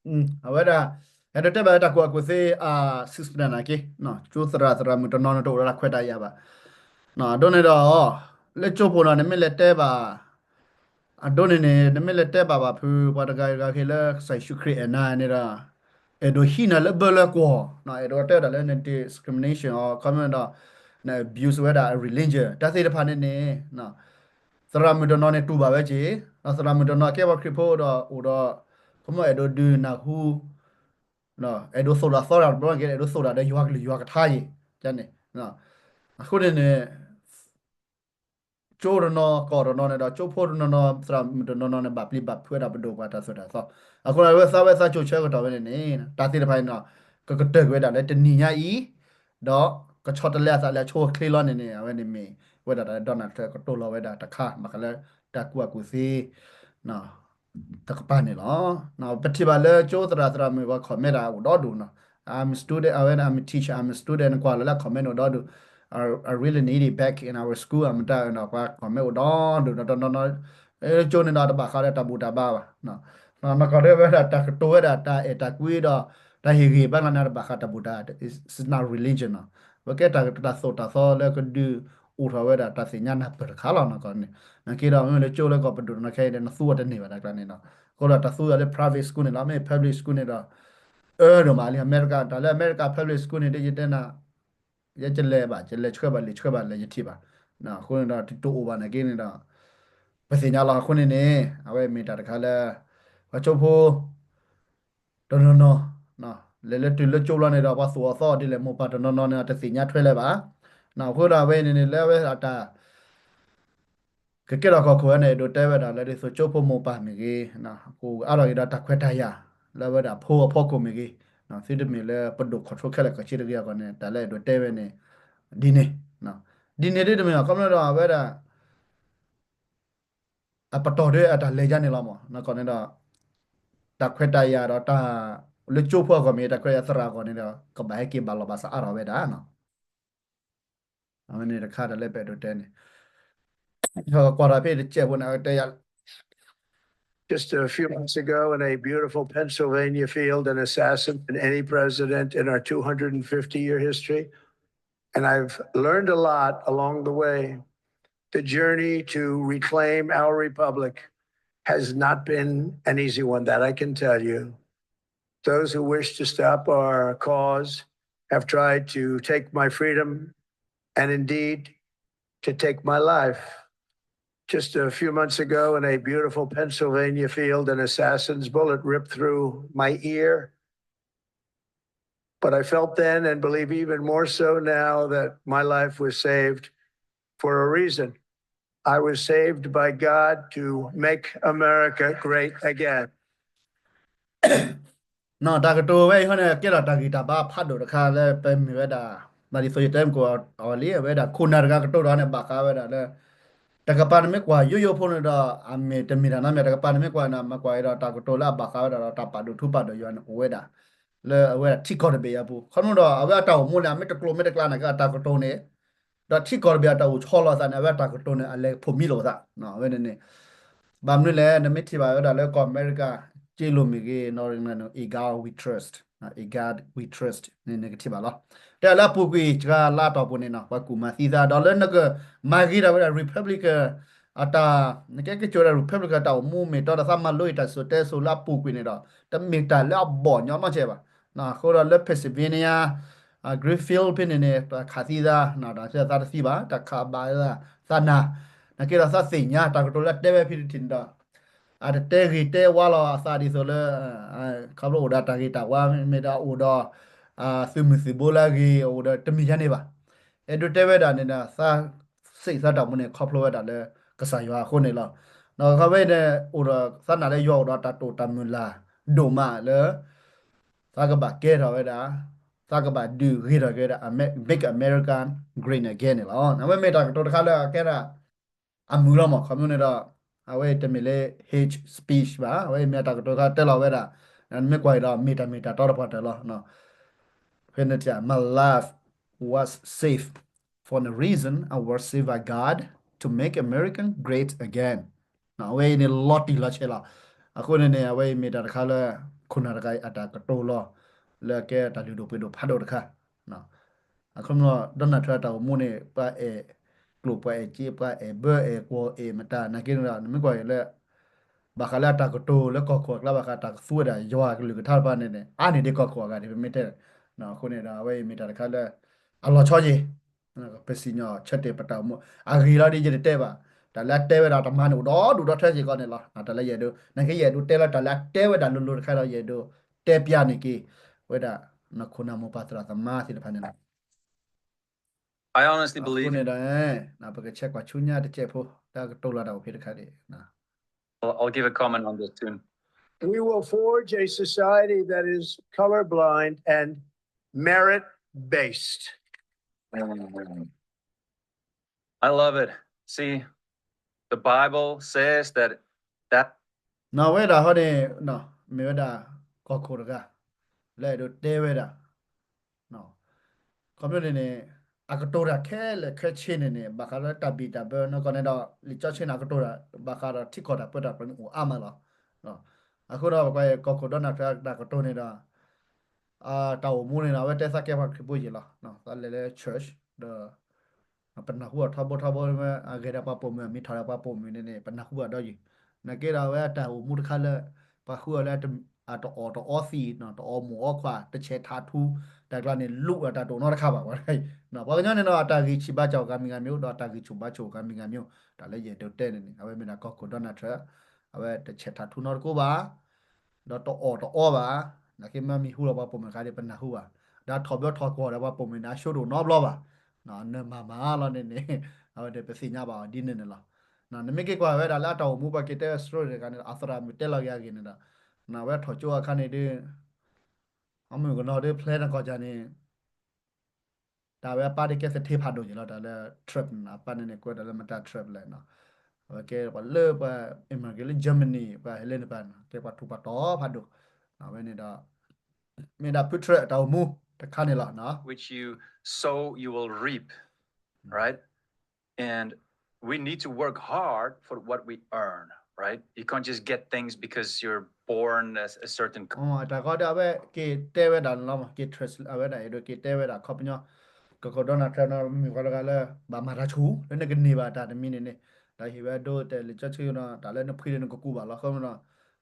အဝဲဒၣ် အဲၣ်ဒိးတဲဘၣ်လၢတၢ်ကူၣ်ဘၣ်ကူၣ်သ့ အ system နာ်က့ ကၠိသရၣ်သရၣ်မုၣ်တနီၤန့ၣ် တအိၣ်ဒီးတၢ်ခွဲးတၢ်ယာ်ဘၣ်. အဒိန့ၣ်ဒီး လၢကၠိဖိန့ၣ် နမ့ၢ်လဲၤတဲဘၣ် အဒိန့ၣ်န့ၣ် နမ့ၢ်လဲၤတဲဘၣ်ဘၣ်ဖု ပှၤတဂၤဂၤဂ့ၤလၢကစၢ်ယ့ၣ်ၡူးခရံာ်အဲၣ်နၤန့ၣ်ဒီး အဲၣ်ဒိးဟံးနၤလၢဘၢလၢကွီၢ်, အဲၣ်ဒိးတဲဝဲဒၣ်လၢန discrimination အီၤ ခီမ့ၢ်ဒီး န abuse ဝဲဒၣ် religion တၢ်သ့ၣ်တဖၣ်န့ၣ်န့ၣ် သရၣ်မုၣ်တနီၤန့ၣ်တူၢ်ဘၣ်ဝဲက့ၤ, ဒီးသရၣ်မုၣ်တနီၤကဲပှၤခရံာ်ဖိဒီးအိၣ်ဒီး ခီမ့ၢ်အဲၣ်ဒိးဒုးနၢ်ဟူ အဲၣ်ဒိးသိၣ်တၢ်သီတၢ်တဘျီက့ၤ အဲၣ်ဒိးသိၣ်တၢ်ဒီးယွၤကလုၢ်ယွၤကထါယ့ၤန့ၣ်, အဃိန့ၣ်န့ၣ် ကၠိတနီၤကီၢ်တနီၤန့ၣ်ဒီး ကၠိဖိတနီၤနီၤ သရၣ်မုၣ်တနီၤနီၤန့ၣ် ဘၣ်ပျံၤဘၣ်ဖုးဝဲဒၣ်ပဒိၣ်ပှၤတၢ်သိၣ်တၢ်သီ, အဃိန့ၣ် ဝဲသးဝဲသးကၠိဆၢကတီၢ်ဝဲန့ၣ်န့ၣ် တၢ်သ့ၣ်တဖၣ်န့ၣ်ဒီး ကကတၢၢ်ကွံာ်ဝဲဒၣ်လၢတနံၤညါအံၤ, ဒီးကဆီတလဲအသးလၢအဆိအချ့လီၤန့ၣ်န့ၣ် အဝဲန့ၣ်မ့ၢ်ဝဲဒၣ်တၢ်လၢ Donald Trump ကတိၤလီၤဝဲဒၣ်တခါ ဘၣ်ဃးလၢတၢ်ကူၣ်ဘၣ်ကူၣ်သ့ တကပၤန့ၣ်လီၤ. ပထံၣ်ဘၣ်လၢကၠိသရၣ်သရၣ်မုၣ်ပှၤ comment ဒၣ်အိၣ်ဒီဒူၣ်နီၤ, I'm a student, အဝဲဒၣ် I'm a teacher, I'm a student နကွၢ်လီၤလၢ comment အိၣ်ဒီဒူၣ်, I really need it back in our school အမတၢ်နီၤ ပှၤ comment အိၣ်ဒီဒူၣ်နီၤ, တနီၤနီၤ ကၠိန့ၣ်ဒီးတဘၣ်ဃးဒီးတၢ်ဘူၣ်တၢ်ဘါဘၣ်, နီၢ်ကီၢ်ဒၣ်ဝဲဒၣ်တၢ်ကတိၤဝဲဒၣ်တၢ်အဲၣ်တၢ်ကွံဒီး တၢ်ဟ့ၣ်ဂံၢ်ဘါလီၤန့ၣ် တဘၣ်ဃးတၢ်ဘူၣ်တၢ် it's not religion နီၤ, ပကဲတၢ်တၢ်သိၣ်တၢ်သီလၢကဒုးအိၣ်ထီၣ်ဝဲဒၣ်တၢ်သ့ၣ်ညါနၢ်ပၢၢ်တခါလီၤနီၢ်ကီၢ်န့ၣ်, နာ်က့ဒီးမ့မ့ၢ်လၢကၠိလၢကီၢ်ပဒိၣ်တနီၤခဲအံၤဒီး နသူအီၤတန့ၢ်ဘၣ်တၢ်ကျါန့ၣ်နီၤ, အဃိဒီးတၢ်သူအီၤလၢ private school န့ၣ်လီၤ, မ့ၢ် public school န့ၣ်ဒီး အၢဒိၣ်မးလံ အမဲရကၤ တၢ်လၢအမဲရကၤ public school န့ၣ်ဒီး ယတဲနၤ ယကလဲၤဘၣ် ကလဲၤဆှၢဘၣ် လဲၤဆှၢဘၣ် လဲၤယထံၣ်ဘၣ်, အဃိန့ၣ်ဒီး တအိၣ်ဘၣ်နာ်က့န့ၣ်ဒီး ပသ့ၣ်ညါလီၤ. အဃိန့ၣ်န့ၣ် အဝဲမ့ၢ်တၢ်တခါလၢ ပှၤကၠိဖိ တနီၤနီၤ လဲၤလၢတုၤလၢကၠိဘျီန့ၣ်ဒီး ပှၤသူၣ်အီၤသီအီၤဒ်လဲၣ် မိၢ်ပၢ်တနီၤနီၤန့ၣ် တသ့ၣ်ညါထွဲလၢၤဘၣ်. အဃိဒီးအဝဲန့ၣ်န့ၣ် လၢအဝဲအတၢ် ကကဲထီၣ်ကီၢ်ခိၣ်ဝဲန့ၣ် အဲၣ်ဒိးတဲဝဲဒၣ်လၢ ဒ်သိးကၠိဖိမိၢ်ပၢ်မ့ၢ်ဂ့ၤ, ကအိၣ်အါထီၣ်က့ၤဒီးတၢ်ခွဲးတၢ်ယာ် လၢအဝဲဒၣ်ဖိအဖီခိၣ်မ့ၢ်ဂ့ၤ, သုတမ့ၢ်လၢပဒိၣ် control ခဲလၢာ်ခဲဆ့တဂ့ၤအဂီၢ်န့ၣ် တၢ်လၢအဲၣ်ဒိးတဲဝဲန့ၣ် ဒ်န့ၣ်, ဒ်န့ၣ်ဒ်တမ့ၢ်ဘၣ် ခီဖျိဒီးအဝဲဒၣ် အပတီၢ်ဒီးအတၢ်လဲၤယါန့ၣ်လီၤမး, ကီးန့ၣ်ဒီး တၢ်ခွဲးတၢ်ယာ်ဒီးတၢ် လၢကၠိဖိအဂီၢ်မ့ၢ် တၢ်ခွဲးတၢ်ယာ်သရၣ်အဂီၢ်န့ၣ်ဒီး ကဘၣ်ဟဲက့ၤဘၣ်လီၤဘၣ်စးအါထီၣ်ဝဲဒၣ်နီၤ. အဝဲန့ၣ်တခါတၢ်လၢပအဲၣ်ဒိးတဲန့ၣ် ကွၢ်ထီၣ်ဖဲတစဲးဖိန့ၣ် အကတဲယၤ Just a few months ago, in a beautiful Pennsylvania field, an assassin than any president in our two hundred fifty year history. And I've learned a lot along the way. The journey to reclaim our republic has not been an easy one, that I can tell you. Those who wish to stop our cause have tried to take my freedom and indeed to take my life. Just a few months ago, in a beautiful Pennsylvania field, an assassin's bullet ripped through my ear. But I felt then and believe even more so now that my life was saved for a reason. I was saved by God to make America great again. နီၤ တၢ်ကတိၤဝဲအံၤဟီန့ၣ် ကဲထီၣ်တၢ်ဂံၢ်တၢ်ဘါဖးဒိၣ်တခါလၢပမ့ၢ်ဝဲဒၣ် ဒ်သိးယတဲမုၢ်ကိၣ်အီၤလံ အဝဲဒၣ်ခိၣ်နၢ်တဂၤကတိၤဒီးန့ၣ် ဘၣ်ဃးဝဲဒၣ်လၢ တကပၤနမ့ၢ်ကွၢ်ယိယိဖိန့ၣ်ဒီး အမ့ၢ်တမ့ၢ်တၢ်နီတမံၤ တကပၤနမ့ၢ်ကွၢ်န့ၣ် မ့ၢ်ကွၢ်အံၤဒီးတၢ်ကတိၤလၢအဘၣ်ဃးဝဲဒၣ်ဒီးတၢ်ပာ်ဒိၣ်ထူပာ်ဒိၣ်ယွၤန့ၣ် အိၣ်ဝဲဒၣ် လၢအဝဲဒၣ်ထံကီၢ်တဘ့ၣ်အပူၤ ခီဖျိဒီး အဝဲအတၢ်အိၣ်မူန့ၣ် အမ့ၢ်တကျိၤမ့ၢ်တကျါနာ်က့အတၢ်ကတိၤန့ၣ် ဒီးထံကီၢ်တဘ့ၣ်အတၢ်အိၣ်ဆီလီၤအသးန့ၣ် အဝဲအတၢ်ကတိၤန့ၣ် အလဲၤဖိးမံလိာ်အသး အဝဲန့ၣ်န့ၣ် ဘၣ်မနုၤလဲၣ် နမ့ၢ်ထံၣ်ဘၣ်ဝဲဒၣ်လၢကီၢ်အမဲရကၤ က့လိာ်မ့ၢ်ဂ့ၤ နီၢ်ရ့ၣ် In God we trust, In God we trust န့ၣ် နကထံၣ်ဘၣ်လီၤ. တဲလၢအပူၤကွံာ်စှၤလါအတီၢ်ပူၤန့ၣ်နီၤ ပှၤကူၣ်မၤသံသး ဒီးလၢနကမၤဂ့ၤဒၣ်ဝဲဒၣ် Republican အတၢ် နကဲက့ၤကၠိၤဒၣ် Republican တၢ်အိၣ်မူမ့ၢ်တီဒီးသးမၤလိအံၤတၢ်စံၣ်စိၤတဲစိၤလၢအပူၤကွံာ်န့ၣ်ဒီး တမ့ၢ်တၢ်လၢအဘီၣ်ညီနီတစဲးဘၣ်. အဃိဒီးလၢ Pennsylvania Greenfield ဖဲန့ၣ်န့ၣ် တၢ်ခးသံသး တၢ်သံသးတသံဘၣ် တၢ်ခးဘၣ်သးနၤ နက့ဒီးသးသ့ၣ်ညါ တၢ်ကတိၤလၢတဲဝဲဖဲတထံၣ်န့ၣ်ဒီး အတတဲဂ့ၤတဲဝါလီၤအသးဒ်သိးလၢ ခီဖျိအိၣ်ဒီးတၢ်ဂ့ၤတၢ်ဝါ မ့ၢ်ဒီးအိၣ်ဒီး သုးမုၢ်သုးဘိလၢအဂ့ၤ အိၣ်ဒီးတမ့ၢ်ယါန့ၣ်ဘၣ်. အဲၣ်ဒိးတဲဝဲဒၣ်န့ၣ်ဒီး သးစံးသးတၢ်မူန့ၣ် ခီဖျိဝဲဒၣ်လၢကစၢ်ယွၤအဃိန့ၣ်လီၤ. ဒီးခီဖျိန့ၣ် အိၣ်ဒီးသးနာ်လၢယွၤအိၣ်ဒီးတၢ်တိာ်တၢ်မုၢ်လၢ်ဒိၣ်မးလၢ သးကဘၣ်ကဲထီၣ်ဝဲဒၣ် သးကဘၣ်ဒုးဂ့ၤထီၣ်က့ၤဝဲဒၣ် Make America Great Again န့ၣ်လီၤ. အဝဲမ့ၢ်တၢ်ကတိၤတခါလၢအကဲဒၣ် အမုာ်လီၤမး ခီဖျိန့ၣ်ဒီး အဝဲတမ့ၢ်လၢ hate speech ဘၣ် အဝဲမ့ၢ်တၢ်ကတိၤတခါတဲလီၤဝဲဒၣ် နမ့ၢ်ကွၢ်အံၤဒီး မ့ၢ်တၢ်မ့ၢ်တၢ်တီတပှၢ်တၢၢ်လီၤ. Pennsylvania, my life was saved for a reason. I was saved by God to make America great again. အဝဲအံၤန့ၣ်လီၤတံၢ်လီၤဆဲးလီၤ. အဃိန့ၣ်န့ၣ် အဝဲအံၤမ့ၢ်တၢ်တခါလၢ ခိၣ်နၢ်တဂၤအံၤအတၢ်ကတိၤလီၤ လၢအကဲတၢ်လုၢ်ဒိၣ်ပှ့ၤဒိၣ်ဖးဒိၣ်တခါ အခီပညီ Donald Trump အတၢ်အိၣ်မူန့ၣ် ပှၤအဲၣ်ကျိၣ်ပှၤအဲၣ်စ့ ပှၤအဲၣ်ဘၢအဲၣ်ကွီၢ်အဲၣ်မတၤ နာ်က့န့ၣ်ဒီး နမ့ၢ်ကွၢ်အံၤလၢ ဘၣ်ဃးလၢအတၢ်ကတိၤလၢကီၢ်ခိၣ်အကျါ ဘၣ်ဃးတၢ်ကသူဝဲဒၣ်ယွၤကလုၢ်ကထါတဖၣ်န့ၣ်န့ၣ် အါန့ၢ်ဒံးကီၢ်ခိၣ်အဂၤဒံး ပမ့ၢ်တဲ အဃိန့ၣ်ဒီး အဝဲအံၤမ့ၢ်တၢ်တခါလၢ အလီၤဆီယံၤ ပစံၣ်ညီၣ်ဆၢတဲာ်ပတၢ်အိၣ်မူ အဂ့ၤလီၤဒ်ယတတဲဘၣ် တၢ်လၢအတဲဝဲဒၣ်တမၤန့ၣ် အိၣ်ဒီဒူၣ်ဒီထၢစ့ၢ်ကီးန့ၣ်လီၤ. တၢ်လၢယအဲၣ်ဒိး နာ်က့ယအဲၣ်ဒိးတဲလၢတၢ်လၢအတဲဝဲဒၣ်လိၤလိၤတခါဒီး ယအဲၣ်ဒိးတဲပျးန့ၢ်က့ၤဝဲဒၣ် နခိၣ်နၢ်မိၢ်ပၢ်သရၣ်သမါသ့ၣ်တဖၣ်န့ၣ်လီၤ. I honestly believe အဃိန့ၣ်ဒီး ပကဆဲးကွၢ်ဆူညါတစဲးဖိ တၢ်ကတိၤလီၤတၢ်အိၣ်ဖဲတခါဒံး I'll, I'll give a comment on this soon. We will forge a society that is colorblind and merit based. I love it. See, the Bible says that that နီၢ်ဝဲဒၣ်ဟီန့ၣ် မ့ၢ်ဝဲဒၣ်ကီၢ်ခိၣ်တဂၤ လၢအဲၣ်ဒိးတဲဝဲဒၣ် ခီဖျိန့ၣ်န့ၣ် အကတိၤတၢ်ခဲလၢာ်ခဲဆ့န့ၣ်န့ၣ် ဘၣ်ဃးလၢတၢ်ဘံၣ်တၢ်ဘၢနီၢ်ကီၢ်န့ၣ်ဒီး လံာ်စီဆှံန့ၣ်အကတိၤတၢ် ဘၣ်ဃးဒီးထံကီၢ်တၢ်ပၢတၢ်ပြးန့ၣ်အိၣ်အါမးလီၤ. အဃိဒီးပကွၢ်ကီၢ်ခိၣ် Donald Trump တၢ်ကတိၤန့ၣ်ဒီး တၢ်အိၣ်မူန့ၣ်ဒီး အဝဲတဲသးကဲပှၤခရံာ်ဖိယံာ်လီၤ. သးလဲၤလၢ church ဒီး ပနၢ်ဟူအီၤထီဘိထီဘိ အဂဲၤဒီးပှၤပိာ်မုၣ် အမံၤထီၣ်ဒီးပှၤပိာ်မုၣ်န့ၣ်န့ၣ် ပနၢ်ဟူဘၣ်ဒီးယံာ် နာ်က့ဒီးအဝဲအတၢ်အိၣ်မူတခါလၢ ပှၤဃုအီၤလၢ အတအီၣ်တအီသံး တအီမိၢ်အီခွါ တဆဲးထးထူ တၢ်ကျါန့ၣ် လူၤအတၢ်တအိၣ်နီတခါဘၣ်ဝဲဒၣ်အံၤ. ပှၤကညီန့ၣ်ဒီး အတၢ်ဂံၢ်ဆံးဘါစၢ်အိၣ်ဂၤမံၤဂၤမံၤ ဒီးတၢ်ဂံၢ်ဆူၣ်ဘါဆူၣ်အိၣ်ဂၤမံၤဂၤမံၤ တၢ်လၢယအဲၣ်ဒိးတဲန့ၣ်န့ၣ် အဝဲမ့ၢ်ဒၣ်ကီၢ်ခိၣ် Donald Trump အဝဲတဆဲးထးထူနီတကိးဘၣ် ဒီးတအီၣ်တအီဘၣ်, နာ်က့မ့ၢ်မံၤဟူလီၤပှၤပိာ်မုၣ်တခါဒီး ပနၢ်ဟူဘၣ်, ဒီးထီၣ်ဘၢထီၣ်ကီၢ်ဒီး ပှၤပိာ်မုၣ်န့ၣ် အဆိတအိၣ်နီတဘျီဘၣ်, နမၤမၤလီၤန့ၣ်န့ၣ် အဝဲန့ၣ်ပသ့ၣ်ညါဘၣ်အီၤဒ်န့ၣ်န့ၣ်လီၤ. နမ့ၢ်က့ၤကွၢ်ဝဲဒၣ်လၢအတၢ်အိၣ်မူ ပှၤက့ၤတဲဝဲ story တခါန့ၣ်ဒီး အသရၣ်မုၣ်တဲလီၤက့ၤအဂ့ၢ်န့ၣ်ဒီး နဝဲထီၣ်ကၠိအခါန့ၣ်ဒီး အမုၢ်ကနီၤဒီး plan နကီၢ်ကၢန့ၣ် တၢ်ဝဲအပၢ်ဒ်ကဲသထ့ဖးဒိၣ်က့ၤလီၤ တၢ်လၢ Trump န့ၣ် အပၢ်န့ၣ်န့ၣ် ကွဲးတၢ်လၢမတၤ Trump လဲၣ်နီၤ, အဝဲကဲပှၤလၢပှၤ immigrant လၢ Germany ပှၤဟဲလၢန့ၣ်ပှၤ ကဲပှၤထူးပှၤတီၤဖးဒိၣ်, အဝဲန့ၣ်ဒီး မ့ၢ်ဒၣ်ဖုထြၢးအတၢ်အိၣ်မူတခါန့ၣ်လီၤ. Which you sow, you will reap, right? And we need to work hard for what we earn, right? You can't just get things because you're born a, a certain အတၢ်ကီဒီး အဝဲက့ၤတဲဝဲဒၣ်န့ၣ်လီၤ, က့ၤ translate အဝဲဒၣ် အဲၣ်ဒိးက့ၤတဲဝဲဒၣ်ခီပညီ, ကီၢ်ခိၣ် Donald Trump န့ၣ် မ့ၢ်ပှၤတဂၤလၢ ဘၣ်မၤတၢ်ဆူၣ် လၢနကန့ၢ်ဘၣ်တၢ်တမံၤန့ၣ်န့ၣ်, ဒီးဟ့ၣ်ဝဲဒိတဲလံာ်စီဆှံနီၤ တၢ်လၢနဖှံဒီးနကကူးဘၣ်လီၤ. ဃိမ့ၢ်နီၤ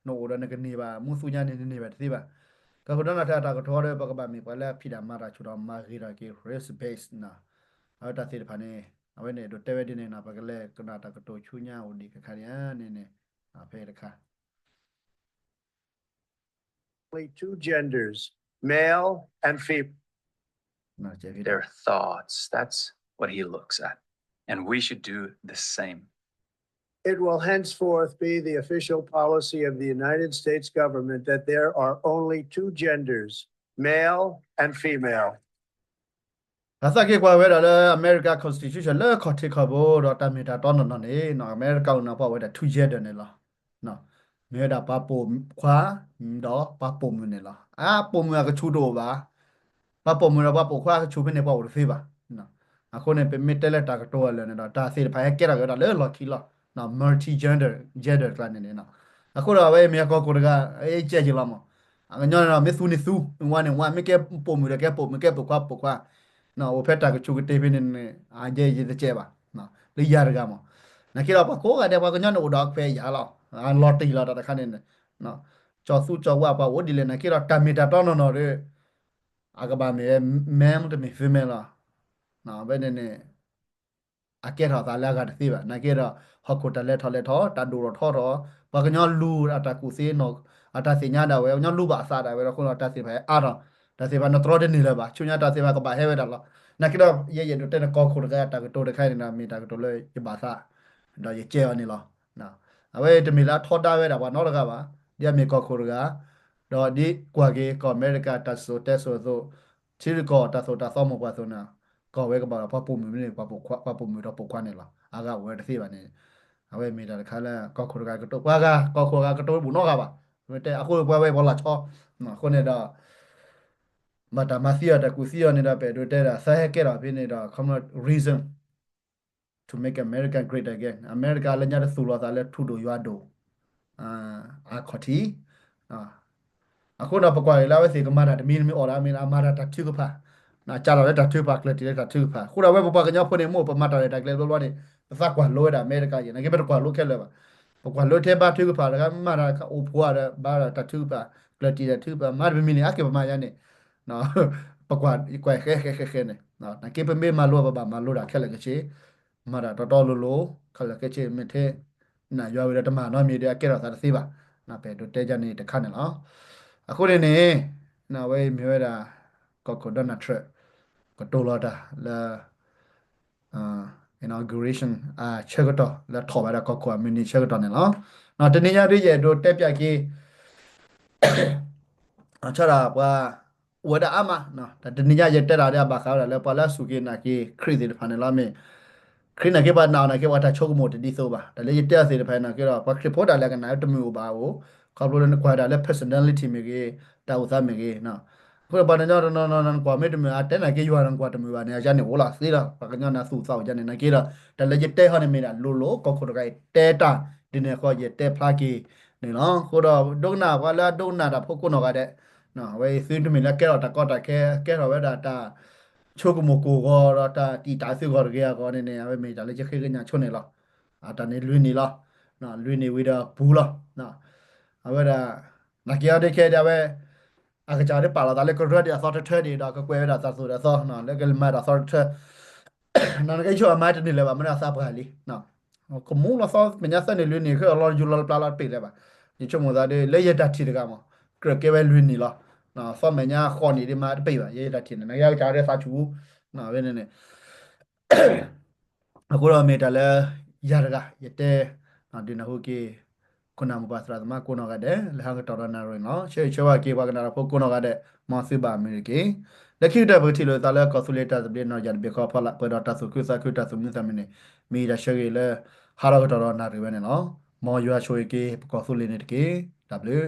နအိၣ်ဒီးနကန့ၢ်ဘၣ် မူသူညါန့ၣ် နန့ၢ်ဘၣ်တသ့ဘၣ်. ကီၢ်ခိၣ် Donald Trump အတၢ်ကတိၤဒီး ပကဘၣ်မ့ၢ်ပှၤလၢအဖံးတၢ်မၤတၢ်ဆူၣ်ဒီး မၤဂ့ၤထီၣ်က့ၤ race base နီၤ, အဝဲတၢ်သ့ၣ်တဖၣ်န့ၣ် အဝဲန့ၣ်အဲၣ်ဒိးတဲဝဲဒ်န့ၣ်နီၤ, ပကလဲၤကနၣ်တၢ်ကတိၤဆူညါအိၣ်ဒံးကခါန့ၣ်န့ၣ်န့ၣ်, ဖဲတခါ only two genders, male and female. Their thoughts, that's what he looks at. And we should do the same. It will henceforth be the official policy of the United States government that there are only two genders, male and female. အသးက့ၤကွၢ်ဝဲဒၣ်လၢ America Constitution လၢခီၣ်ထံးခီၣ်ဘိဒီးတၢ်မ့ၢ်တၢ်တီနီၢ်နီၢ်န့ၣ် America အိၣ်န့ၣ်ပှၤဝဲဒၣ် two gender န့ၣ်လီၤ. မ့ၢ်ဝဲဒၣ်ပှၤပိာ်ခွါ ဒီးပှၤပိာ်မုၣ်န့ၣ်လီၤ. အပိာ်မုၣ်အကဆူၣ်တအိၣ်ဘၣ်, ပှၤပိာ်မုၣ်ဒီးပှၤပိာ်ခွါအကဆူၣ်ဖဲန့ၣ် ပှၤအိၣ်တသ့ဘၣ်. အဃိန့ၣ် ပမ့ၢ်တဲလၢတၢ်ကတိၤအလၢာ်န့ၣ်ဒီး တၢ်သ့ၣ်တဖၣ်ဟဲကဲထီၣ်က့ၤဝဲဒၣ်လၢ လီၢ်ခံလီၤ, multi gender, gender ကျါန့ၣ်န့ၣ်. အဃိဒီးအဝဲမ့ၢ်အကီၢ်ခိၣ်တဂၤ အကဲက့ၤလီၤမး, အကညီန့ၣ်ဒီး မ့ၢ်သူန့ၣ်သူ, မ့ၢ်ဝါန့ၣ်ဝါ, မ့ၢ်ကဲပိာ်မုၣ်ဒီးကဲပိာ်မုၣ်, ကဲပိာ်ခွါပိာ်ခွါ, အိၣ်ဖဲတၢ်ကဆူးကတ့ၢ်ဖဲန့ၣ်န့ၣ် အကဲယတကဲဘၣ်, လၢယၤတဂၤမး. နာ်က့ဒီးပှၤကိးဂၤဒဲး ပှၤကညီန့ၣ်အိၣ်ဒီးအခွဲးအယာ်လီၤ, အလီၤတံၢ်လီၤတၢ်တခါန့ၣ်န့ၣ်, ကၠီၤသူကၠီၤဝါပှၤအိၣ်ဒ်လဲၣ် နာ်က့ဒီးတၢ်မ့ၢ်တၢ်တီနီၢ်နီၢ်ဒီး အကဘၣ်မ့ၢ် male တမ့ၢ် female လီၤ. ဖဲန့ၣ်န့ၣ် အကဲထီၣ်သးလၢအဂၤတသ့ဘၣ်. နာ်က့ဒီး ဟီၣ်ခိၣ်တၢ်လဲၤထီၣ်လဲၤထီၣ် တၢ်ဒိၣ်ထီၣ်ထီထီၣ်, ပှၤကညီလူၤအတၢ်ကူၣ်သ့နီၢ် အတၢ်သ့ၣ်ညါဒၣ်ဝဲ, ပှၤကညီလူၤဘၣ်အသးဒၣ်ဝဲဒီး အဃိဒီးတၢ်သ့ၣ်တဖၣ်အါထီၣ်, တၢ်သ့ၣ်တဖၣ်နတြီတန့ၢ်လၢၤဘၣ်, ဆူညါတၢ်သ့ၣ်တဖၣ်ကဘၣ်ဟဲဝဲဒၣ်လီၤ. နာ်က့ဒီး ယဲယအဲၣ်ဒိးတဲန့ၣ် ကီၢ်ခိၣ်တဂၤအတၢ်ကတိၤတခါအံၤန့ၣ်ဒီး မ့ၢ်တၢ်ကတိၤလၢယဘၣ်သး ဒီးယကဲအီၤန့ၣ်လီၤ. အဝဲတမ့ၢ်လၢအထီဒါဝဲဒၣ်ပှၤနီတဂၤဘၣ်, ဒ်အမ့ၢ်ကီၢ်ခိၣ်တဂၤ, ဒီးဒ်ကွၢ်က့ၤကီၢ်အမဲရကၤတၢ်စံၣ်စိၤတဲစိၤအသိး, ထံရူၢ်ကီၢ်တၢ်သိၣ်တၢ်သီမိၢ်ပှၢ်အသိးန့ၣ်, ကီၢ်ဝဲကဘၣ်ဒီးပှၤပိာ်မုၣ်မ့ၢ်ပှၤပိာ်ခွါ, ပှၤပိာ်မုၣ်ဒီးပိာ်ခွါန့ၣ်လီၤ. အဂၤအိၣ်ဝဲတသ့ဘၣ်န့ၣ်, အဝဲမ့ၢ်တၢ်တခါလၢကီၢ်ခိၣ်တဂၤကတိၤ, ပှၤဂၤကီၢ်ခိၣ်ဂၤကတိၤတဘူၣ်နီတဂၤဘၣ်. အဃိပှၤဝဲပှၤလီၤဆီ, အဃိန့ၣ်ဒီး ဘၣ်တၢ်မၤသံအီၤတၢ်ကူၣ်သံအီၤန့ၣ်ဒီး ပအဲၣ်ဒိးတဲဒၣ် သးဟဲကဲထီၣ်ဖဲန့ၣ်ဒီး common reason to make America great again, အမဲရကၤလၢညါတသူၣ်လီၤသးလၢထူဒိၣ်ယွၤဒိၣ် အခီၣ်ထံး, အဃိဒီးပကွၢ်က့ၤလၢအဝဲသ့ၣ်ကမၤတၢ်တမံၤမ့ၢ်အိၣ်ဒီး မ့ၢ်အမၤတၢ်တၢ်ထုကဖၣ်, ကးထီၣ်လၢတၢ်ထုကဖၣ် ကျၢၢ်တံၢ်လၢတၢ်ထုကဖၣ်. အဃိဒီးအဝဲပပှၤကညီဖိန့ၣ် မိၢ်ပမၤတၢ်ရဲၣ်တၢ်ကျဲၤဘျီဘျီန့ၣ် ပသးကွၢ်လိဝဲဒၣ်အမဲရကၤယဲၢ်, နာ်က့ပတကွၢ်လိခဲလၢာ်ဘၣ်. ပကွၢ်လိထဲဘါထုကဖၣ်တဂၤ မၤတၢ်အိၣ်ဖှိၣ်ဒီး ဘါတၢ်ထုကဖၣ် ကျၢၢ်တံၢ်တၢ်ထုကဖၣ် မၤတမံၤမံၤန့ၣ် အါက့ၤပမၤယါန့ၣ် ပကွၢ်ဃဲဃဲဃဲဃဲန့ၣ်, နာ်က့ပမ့ၢ်မၤလိပဘၣ်မၤလိတၢ်ခဲလၢာ်ခဲဆ့, မၤတၢ်တီတီလိၤလိၤ ခဲလၢာ်ခဲဆ့ မ့ၢ်ထဲ နယွၤဝံၤဒီးတမၤနီတမံၤဒီး အကဲထီၣ်သးတသ့ဘၣ်. ပအဲၣ်ဒိးတဲယါန့ၣ်တခါန့ၣ်လီၤ. အဃိန့ၣ်န့ၣ် အဝဲမ့ၢ်ဝဲဒၣ် ကီၢ်ခိၣ် Donald Trump ကတိၤလီၤတၢ်လၢ inauguration အဆၢကတီၢ်လၢထီၣ်ဘၣ်ဒၣ်ကီၢ်ခိၣ်အမုၢ်နံၤဆၢကတီၢ်န့ၣ်လီၤ. တနံၤညါဒ်ယအဲၣ်ဒိးတဲပၠးက့ၤ ဆီဒၣ်ပှၤ အိၣ်ဝဲဒၣ်အါမး, တနံၤညါယတဲတၢ်ဒီးအဘၣ်ဃးဝဲဒၣ်လၢပှၤလၢအစူၢ်က့ၤနာ်က့ၤခရံာ်သ့ၣ်တဖၣ်န့ၣ်လီၤ. မ့ၢ် ခရံာ်နာ်က့ၤပှၤနာ်အီၤနာ်က့ၤ ပှၤတၢ်ဆိကမိၣ်တဒ်သိးဘၣ်. တၢ်လၢယတဲအီၤသ့ၣ်တဖၣ်နာ်က့ၤဒီး ပှၤခရံာ်ဖိတၢ်လဲၤကနၣ်တမုာ်အိၣ်ဘၣ်အိၣ်, ခီဖျိလၢနကွၢ်ဒၣ်လၢ personality မ့ၢ်ဂ့ၤ, တၢ်အိၣ်သးမ့ၢ်ဂ့ၤ, အဃိဒီးပှၤတညီတနီၤနီၤ နကွၢ်မ့ၢ်တမုာ် အတဲနာ်က့ၤယွၤနကွၢ်တမုာ်ဘၣ်န့ၣ် အယါန့ၣ်အိၣ်လီၤသ့လီၤ. ပှၤကညီနၤသူၣ်သးအိၣ်ယါန့ၣ် နာ်က့ၤဒီး တၢ်လၢယတဲဟီန့ၣ်မ့ၢ်ဒၣ်လိၤလိၤ ကီၢ်ခိၣ်တဂၤအံၤတဲတၢ် ဒ်န့ၣ်အဃိ ယတဲဖျါက့ၤန့ၣ်လီၤ. အဃိဒီး ဒိကနၣ်ပှၤလၢအဒိကနၣ်တၢ်ဖိကိးနီၢ်ဂၤဒဲး, အဝဲအံၤသုတမ့ၢ်လၢကဲထီၣ်တၢ်ကီတၢ်ခဲ ကဲထီၣ်ဝဲဒၣ်တၢ် ဆိကမိၣ်ကိၢ်ဂီၤဒီးတၢ်တံာ်တာ်သုဂီၢ်တဂ့ၤအဂီၢ်န့ၣ်န့ၣ် အဝဲမ့ၢ်တၢ်လၢယဃ့ကညးဆိန့ၣ်လီၤ. အတၢ်န့ၣ်လွံၢ်နံၣ်လီၤ. လွံၢ်နံၣ်ဝံၤဒီးပူၤလီၤ. အဝဲဒၣ် နာ်က့အီၤဒ်ခဲဒ်အဝဲ အကစၢ်ဒ်ပာ်လီၤသးလၢကရၢဒ်အသီထၢထၢဒ်ဒီး ကကွဲးဝဲဒၣ်တၢ်သိၣ်တၢ်သီ လၢကမၤတၢ်သီထၢထၢ နကဲဆိအမၤတန့ၢ်လၢၤဘၣ် မ့ၢ်ဒၣ်သးပှၢ်လံ. ကမူလီၤသီမဲာ်ညါသၢနံၣ်လွံၢ်နံၣ် ဃ့အီၤလီၤယူၤလီၤပျၢ်လီၤတပ့ၢ်လၢၤဘၣ်. ယဆိကမိၣ်သးဒ် လၢယတၢ်ထံၣ်တဂၤမး ကြၢးကဲဝဲလွံၢ်နံၣ်လီၤ. သီမဲာ်ညါဃိးနံၣ်ဒ်မၤတပ့ၢ်ဘၣ် ယဲယတၢ်ထံၣ်န့ၣ် နကဲအကစၢ်ဒ်သးဆူၣ် ဝဲန့ၣ်န့ၣ် အဃိဒီးမ့ၢ်တၢ်လၢ ယၤတဂၤ ယတဲ ဒုးနၢ်ဟူက့ၤ ခိၣ်နၢ်မိၢ်ပၢ်သရၣ်သမါကိးနီၢ်ဂၤဒဲး လၢဟးကတီၢ်ဒီးနၣ်ရံၣ်န့ၣ်လီၤ. ဆၢဂ့ၤဆၢဝါက့ၤပှၤကနၣ်တၢ်ဖိကိးနီၢ်ဂၤဒဲး မ်သုဘၣ်မုာ်တက့ၢ်. လၢခံကတၢၢ်ပကထံၣ်လိာ်သးလၢကီၢ်သူလ့ၤတၢ်သဘျ့နီၢ်ယၤတဘ့ၣ်ဃီအဖီလာ် ပှဲၤဒီးတၢ်သူၣ်ခုသးခုတၢ်သူၣ်မံသးမုာ်န့ၣ် မ့ၢ်ယတၢ်ဆၢဂ့ၤလၢ ဟးထီၣ်ကတီၢ်ဒီးနၣ်ရံၣ်ဝဲန့ၣ်လီၤ. မ်ယွၤဆိၣ်ဂ့ၤက့ၤပကီၢ်သူလ့ၤန့ၣ်တက့ၢ်. တၢ်ဘျုး